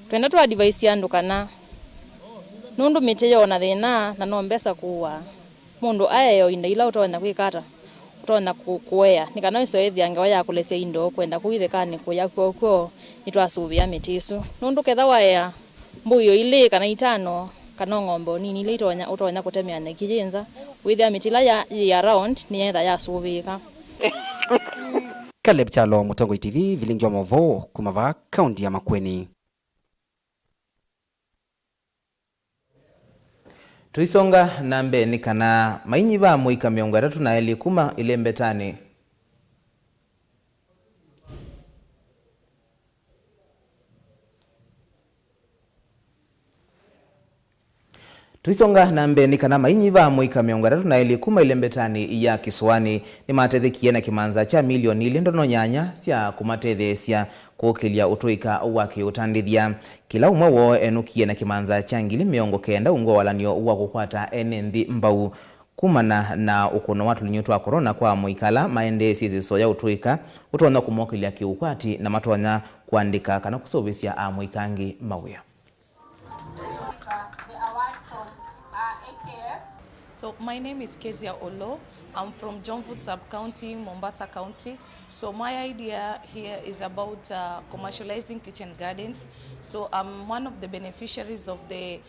twenda tũadivaisye andũ kana nũndũ mĩtĩ yoona thĩna na no mbesa kũaa, mũndũ aee o inda ila ũtonya kwĩka ata, ũtonya kũ-, kũea, nĩ kana wĩse ũĩthĩa ngewa ya kũlesya indo kwenda kũu ithekanĩ kũya kw'okw'o nĩtwasũvĩa mĩtĩ ĩsu. Nũndũ ketha waea mbũi o ilĩ kana itano, kana o ng'ombe o nini ila itonya, ũtonya kũtemea nyeki yĩ nza, wĩthĩa mĩtĩ ĩla ya, yĩ around nĩyetha yasũvĩĩka. Caleb Kyalo, Mũtongoi T V, vilingi wa maũvoo kuma vaa kaunti ya Makueni. Tũisonga na mbee nĩ kana mainyiva amũika mĩongo ĩtatũ na elĩ kuma ĩlembetanĩ. Tũisonga na mbee nĩ kana mainyiva amũika mĩongo ĩtatũ na elĩ kuma ĩlembetanĩ ya Kĩsũanĩ nĩmatethekie na kĩmanza kya milioni ilĩ ndono nyanya sya kũmatetheesya kũkĩlya ũtũĩka wa kĩũtandĩthya. Kĩla ũmwe woo enũkie na kĩmanza kya ngili mĩongo kenda ungu wa walan'yo wa kũkwata ene nthĩ mbau. Kumana na ũkũno wa tũlinyũ twa corona kwa amũika ala maendeesye ĩsĩso ya ũtũĩka, ũtonya kũmokĩlya kĩũkwati na matonya kũandĩka kana kũseũvĩsya amũika angĩ mawĩa. So my name is Kezia Olo. I'm from Jomvu Sub-County, Mombasa County. So my idea here is about, uh, commercializing kitchen gardens. So I'm one of the beneficiaries of the,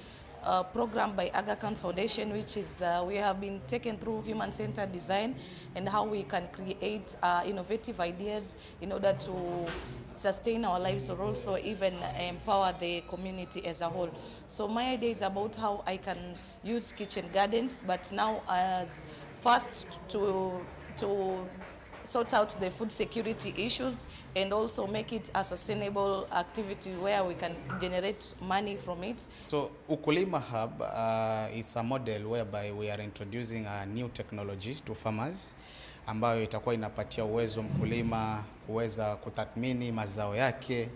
uh, program by Aga Khan Foundation, which is, uh, we have been taken through human-centered design and how we can create, uh, innovative ideas in order to sustain our lives or also even empower the community as a whole. So my idea is about how I can use kitchen gardens, but now as first to, to sort out the food security issues and also make it a sustainable activity where we can generate money from it. So Ukulima Hub, uh, is a model whereby we are introducing a new technology to farmers ambayo itakuwa inapatia uwezo mkulima kuweza kutathmini mazao yake,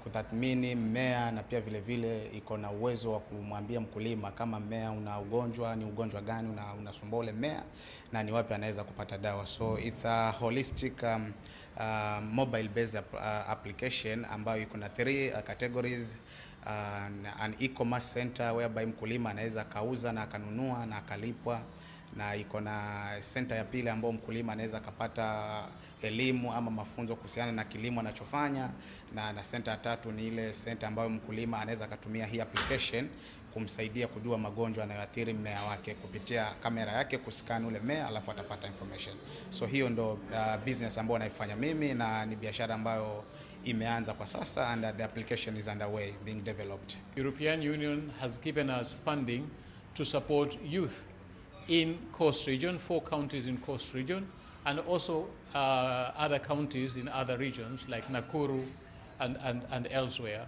kutathmini mmea, na pia vile vile iko na uwezo wa kumwambia mkulima kama mmea una ugonjwa, ni ugonjwa gani una-, unasumbua ule mmea, na ni wapi anaweza kupata dawa. So it's a holistic, um, uh, mobile based app-, uh, application ambayo iko na three, uh, categories. Uh, an e-commerce center whereby mkulima anaweza akauza na akanunua na akalipwa, na iko na center ya pili ambayo mkulima anaweza akapata elimu ama mafunzo kuhusiana na kilimo anachofanya, na, na center ya tatu ni ile center ambayo mkulima anaweza akatumia hii application kumsaidia kujua magonjwa yanayoathiri mmea wake kupitia kamera yake kuscan ule mmea, alafu atapata information. So hiyo ndo, uh, business ambayo naifanya mimi, na ni biashara ambayo imeanza kwa sasa, and, uh, the application is underway being developed. European Union has given us funding to support youth in Coast Region, four counties in Coast Region, and also, uh, other counties in other regions like Nakuru and, and, and elsewhere.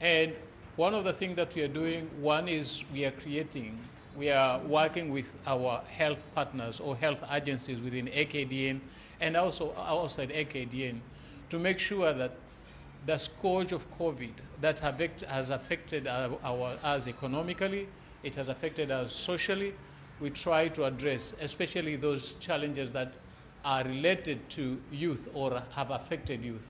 And one of the things that we are doing, one is we are creating, we are working with our health partners or health agencies within A K D N and also outside A K D N to make sure that the scourge of COVID that affect-, has affected our, our, us economically, it has affected us socially. We try to address especially those challenges that are related to youth or have affected youth.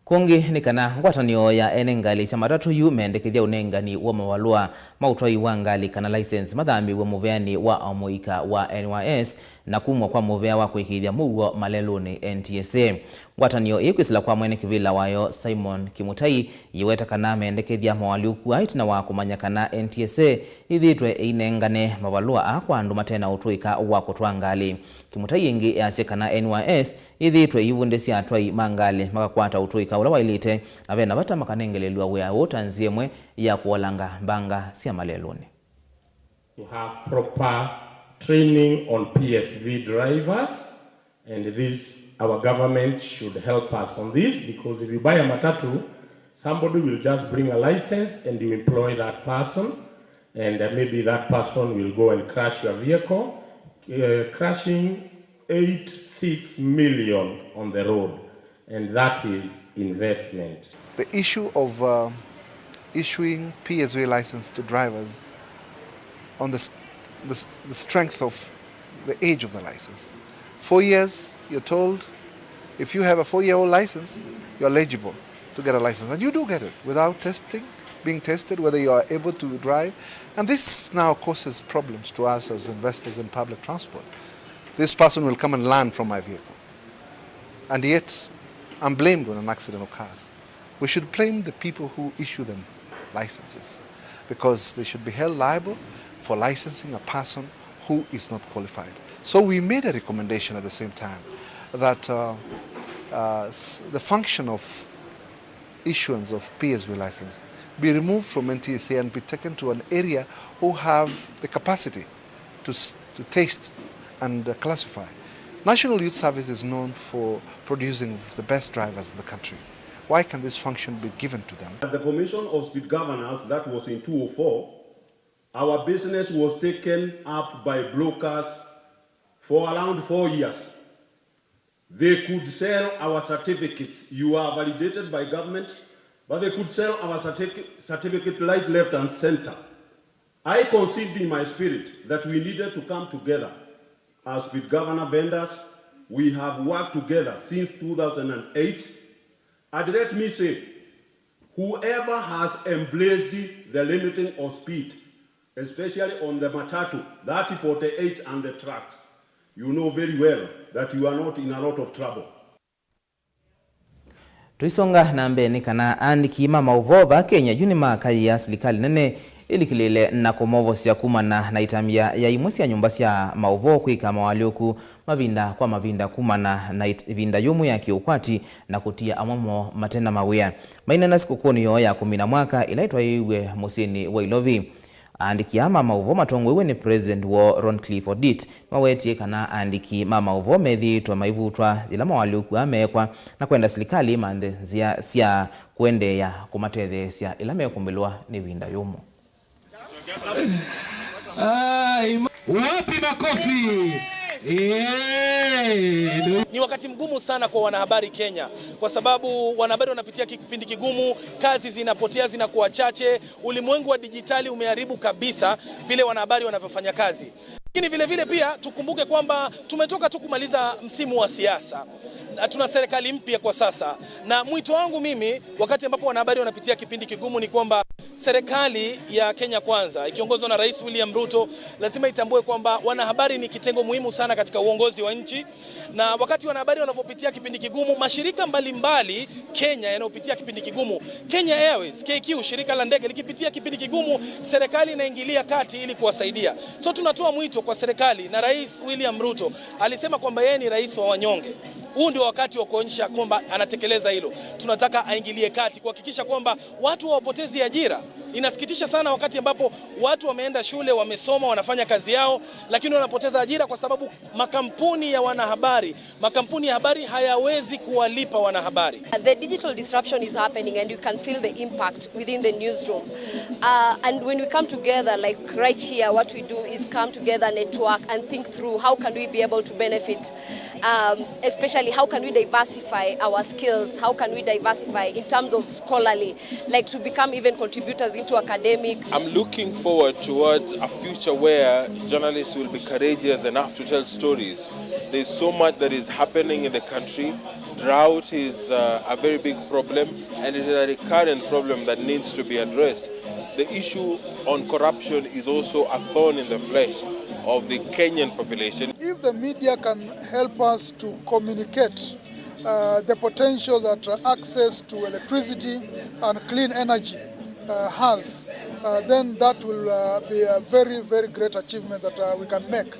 Kũngĩ nĩ kana ngwatanĩo ya ene ngalĩ sya matatũ yu mendekethya ũnengani wa mavalũa ma ũtwai wa ngalĩ kana license mathamĩw'e mũveanĩ wa o mũika wa N Y S na kumw'a kwa mũvea wa kũĩkĩĩthya mũuo malelũnĩ, N T S A. Ngwatanĩo ĩĩ kwĩsĩla kwa mwene kĩvĩla wayo Simon Kimutai yĩweta kana mendekethya moalyũku aa ĩtina wa kũmanya kana N T S A yĩthĩĩtwe ĩinengane mavalũa aa kwa andũ mate na ũtũĩka wa kũtwaa ngalĩ. Kimutai ĩngĩ easya kana N Y S yĩthĩĩtwe ĩivundĩsya atwai ma ngalĩ makakwata ũtũĩka ũla waĩlĩte, na ve na vata makanengelelw'a wĩa ũũ ta nzĩa ĩmwe ya kũolanga mbanga sya malelũnĩ. To have proper training on P S V drivers, and this, our government should help us on this, because if you buy a matatu, somebody will just bring a license and you employ that person, and, uh, maybe that person will go and crash your vehicle, uh, crushing eight six million on the road, and that is investment. The issue of, uh, issuing P S V license to drivers on the, s- the, s- the strength of the age of the license. Four years, you're told, if you have a four-year-old license, you're eligible to get a license. And you do get it without testing, being tested, whether you are able to drive. And this now causes problems to us as investors in public transport. This person will come and learn from my vehicle. And yet, I'm blamed when an accident occurs. We should blame the people who issue them licenses, because they should be held liable for licensing a person who is not qualified. So we made a recommendation at the same time that, uh, uh, s- the function of issuance of P S V license be removed from N T S A and be taken to an area who have the capacity to, s- to test and, uh, classify. National Youth Service is known for producing the best drivers in the country. Why can this function be given to them? At the formation of speed governors, that was in two oh four, our business was taken up by brokers for around four years. They could sell our certificates. You are validated by government, but they could sell our certificate, certificate right, left, and center. I conceived in my spirit that we needed to come together as speed governor vendors. We have worked together since two thousand and eight. And let me say, whoever has embraced the limiting of speed, especially on the matatu, thirty forty-eight and the trucks, you know very well that you are not in a lot of trouble. Tũisonga na mbee nĩ kana aandĩki ma maũvoo vaa Kenya yu nĩmakaĩĩa silikalĩ nene ĩlikĩlĩĩle na kũmovosya kumana na ĩtambya ya imwe sya nyũmba sya maũvoo kwĩka moalyũku mavinda kwa mavinda kumana na it- ĩvinda yũmũ ya kĩũkwati na kũtia amwe moo mate na mawĩa. Maineena sikũkũnĩ yoo ya kũmina mwaka ĩla ĩtwaĩĩw'e mũsyĩnĩ wa Ilovi. Aandĩki aa ma maũvoo matongoew'e nĩ President woo Roncliffe Odit nĩmawetie kana aandĩki ma maũvoo methĩĩtwe maivutwa yĩla moalyũku aa meekwa, na kwenda silikalĩ ĩmanthe nzĩa sya kũendeea kũmatetheesya ĩla mekũmbĩlwa nĩ ĩvinda yũmũ. Ai, ma- wapi makofi? Eh, ndio. Ni wakati mgumu sana kwa wanahabari Kenya, kwa sababu wanahabari wanapitia kipindi kigumu, kazi zinapotea, zinakuwa chache, ulimwengu wa dijitali umeharibu kabisa vile wanahabari wanavyofanya kazi. Lakini vile vile pia tukumbuke kwamba tumetoka tu kumaliza msimu wa siasa. Na tuna serikali mpya kwa sasa. Na mwito wangu mimi, wakati ambapo wanahabari wanapitia kipindi kigumu, ni kwamba serikali ya Kenya Kwanza ikiongozwa na Rais William Ruto lazima itambue kwamba wanahabari ni kitengo muhimu sana katika uongozi wa nchi. Na wakati wanahabari wanapopitia kipindi kigumu, mashirika mbalimbali Kenya yanayopitia kipindi kigumu, Kenya Airways, K Q, shirika la ndege likipitia kipindi kigumu, serikali inaingilia kati ili kuwasaidia. So tunatoa mwito kwa serikali, na Rais William Ruto alisema kwamba yeye ni rais wa wanyonge. Huu ndio wakati wa kuonyesha kwamba anatekeleza hilo. Tunataka aingilie kati kuhakikisha kwamba watu hawapotezi ajira. Inasikitisha sana wakati ambapo watu wameenda shule, wamesoma, wanafanya kazi yao, lakini wanapoteza ajira kwa sababu makampuni ya wanahabari, makampuni ya habari hayawezi kuwalipa wanahabari. The digital disruption is happening and you can feel the impact within the newsroom. Uh, and when we come together, like right here, what we do is come together, network, and think through how can we be able to benefit, um, especially how can we diversify our skills, how can we diversify in terms of scholarly, like to become even contributors into academic. I'm looking forward towards a future where journalists will be courageous enough to tell stories. There's so much that is happening in the country. Drought is uh, a very big problem, and it is a recurrent problem that needs to be addressed. The issue on corruption is also a thorn in the flesh of the Kenyan population. If the media can help us to communicate uh, the potential that uh, access to electricity and clean energy uh, has, uh, then that will uh, be a very, very great achievement that uh, we can make.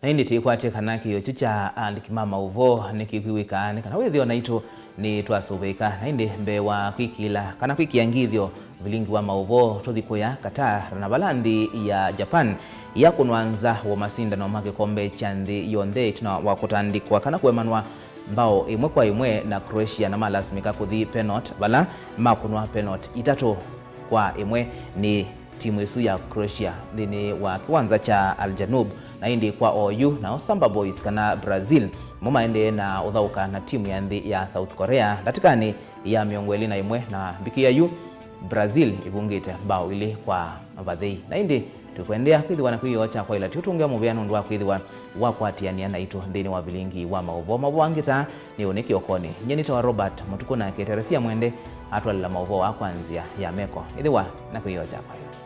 Na ĩndĩ tĩkwatye kana kĩĩo kyu kya aandĩki ma maũvoo nĩkĩkwĩw'ĩka nĩ kana wĩthĩo naitũ nĩtwasũvĩĩka. Na ĩndĩ mbee wa kwĩkĩla kana kwĩkĩa ngithyo vilingi wa maũvoo, tũthi kũya Qatar, na vala nthĩ ya Japan yakũnwa nza wa masindano ma kĩkombe kya nthĩ yonthe ĩtina wa kũtandĩkwa kana kũemanwa mbao ĩmwe kwa ĩmwe na Croatia, na malasimĩka kũthi penot vala makũnwa penot itatũ kwa ĩmwe nĩ timu ĩsu ya Croatia nthĩnĩ wa kĩwanza kya Al Janoub. Na ĩndĩ kwa oyu, nao Samba Boys kana Brazil mo maendee na ũthaũka na timu ya nthĩ ya South Korea ndatĩkanĩ ya mĩongo ĩlĩ na ĩmwe, na mbikĩa yu Brazil ĩvungĩte mbao ilĩ kwa vathei. Na ĩndĩ tũkwendea kwĩthĩwa na kwĩoo kya kwaĩla tũtũngĩa mũvea nũndũ wa kwĩthĩwa wakwatĩanĩa naitũ nthĩnĩ wa vilingi wa maũvoo. Maũvoo angĩ ta nĩ ũnĩ kĩokonĩ. Nyie nĩtawa Robert Mũtukũ, nake Teresia Mwende atwalela maũvoo aa kwa nzĩa ya meko. Ĩthĩwa na kwĩoo kya kwaĩla.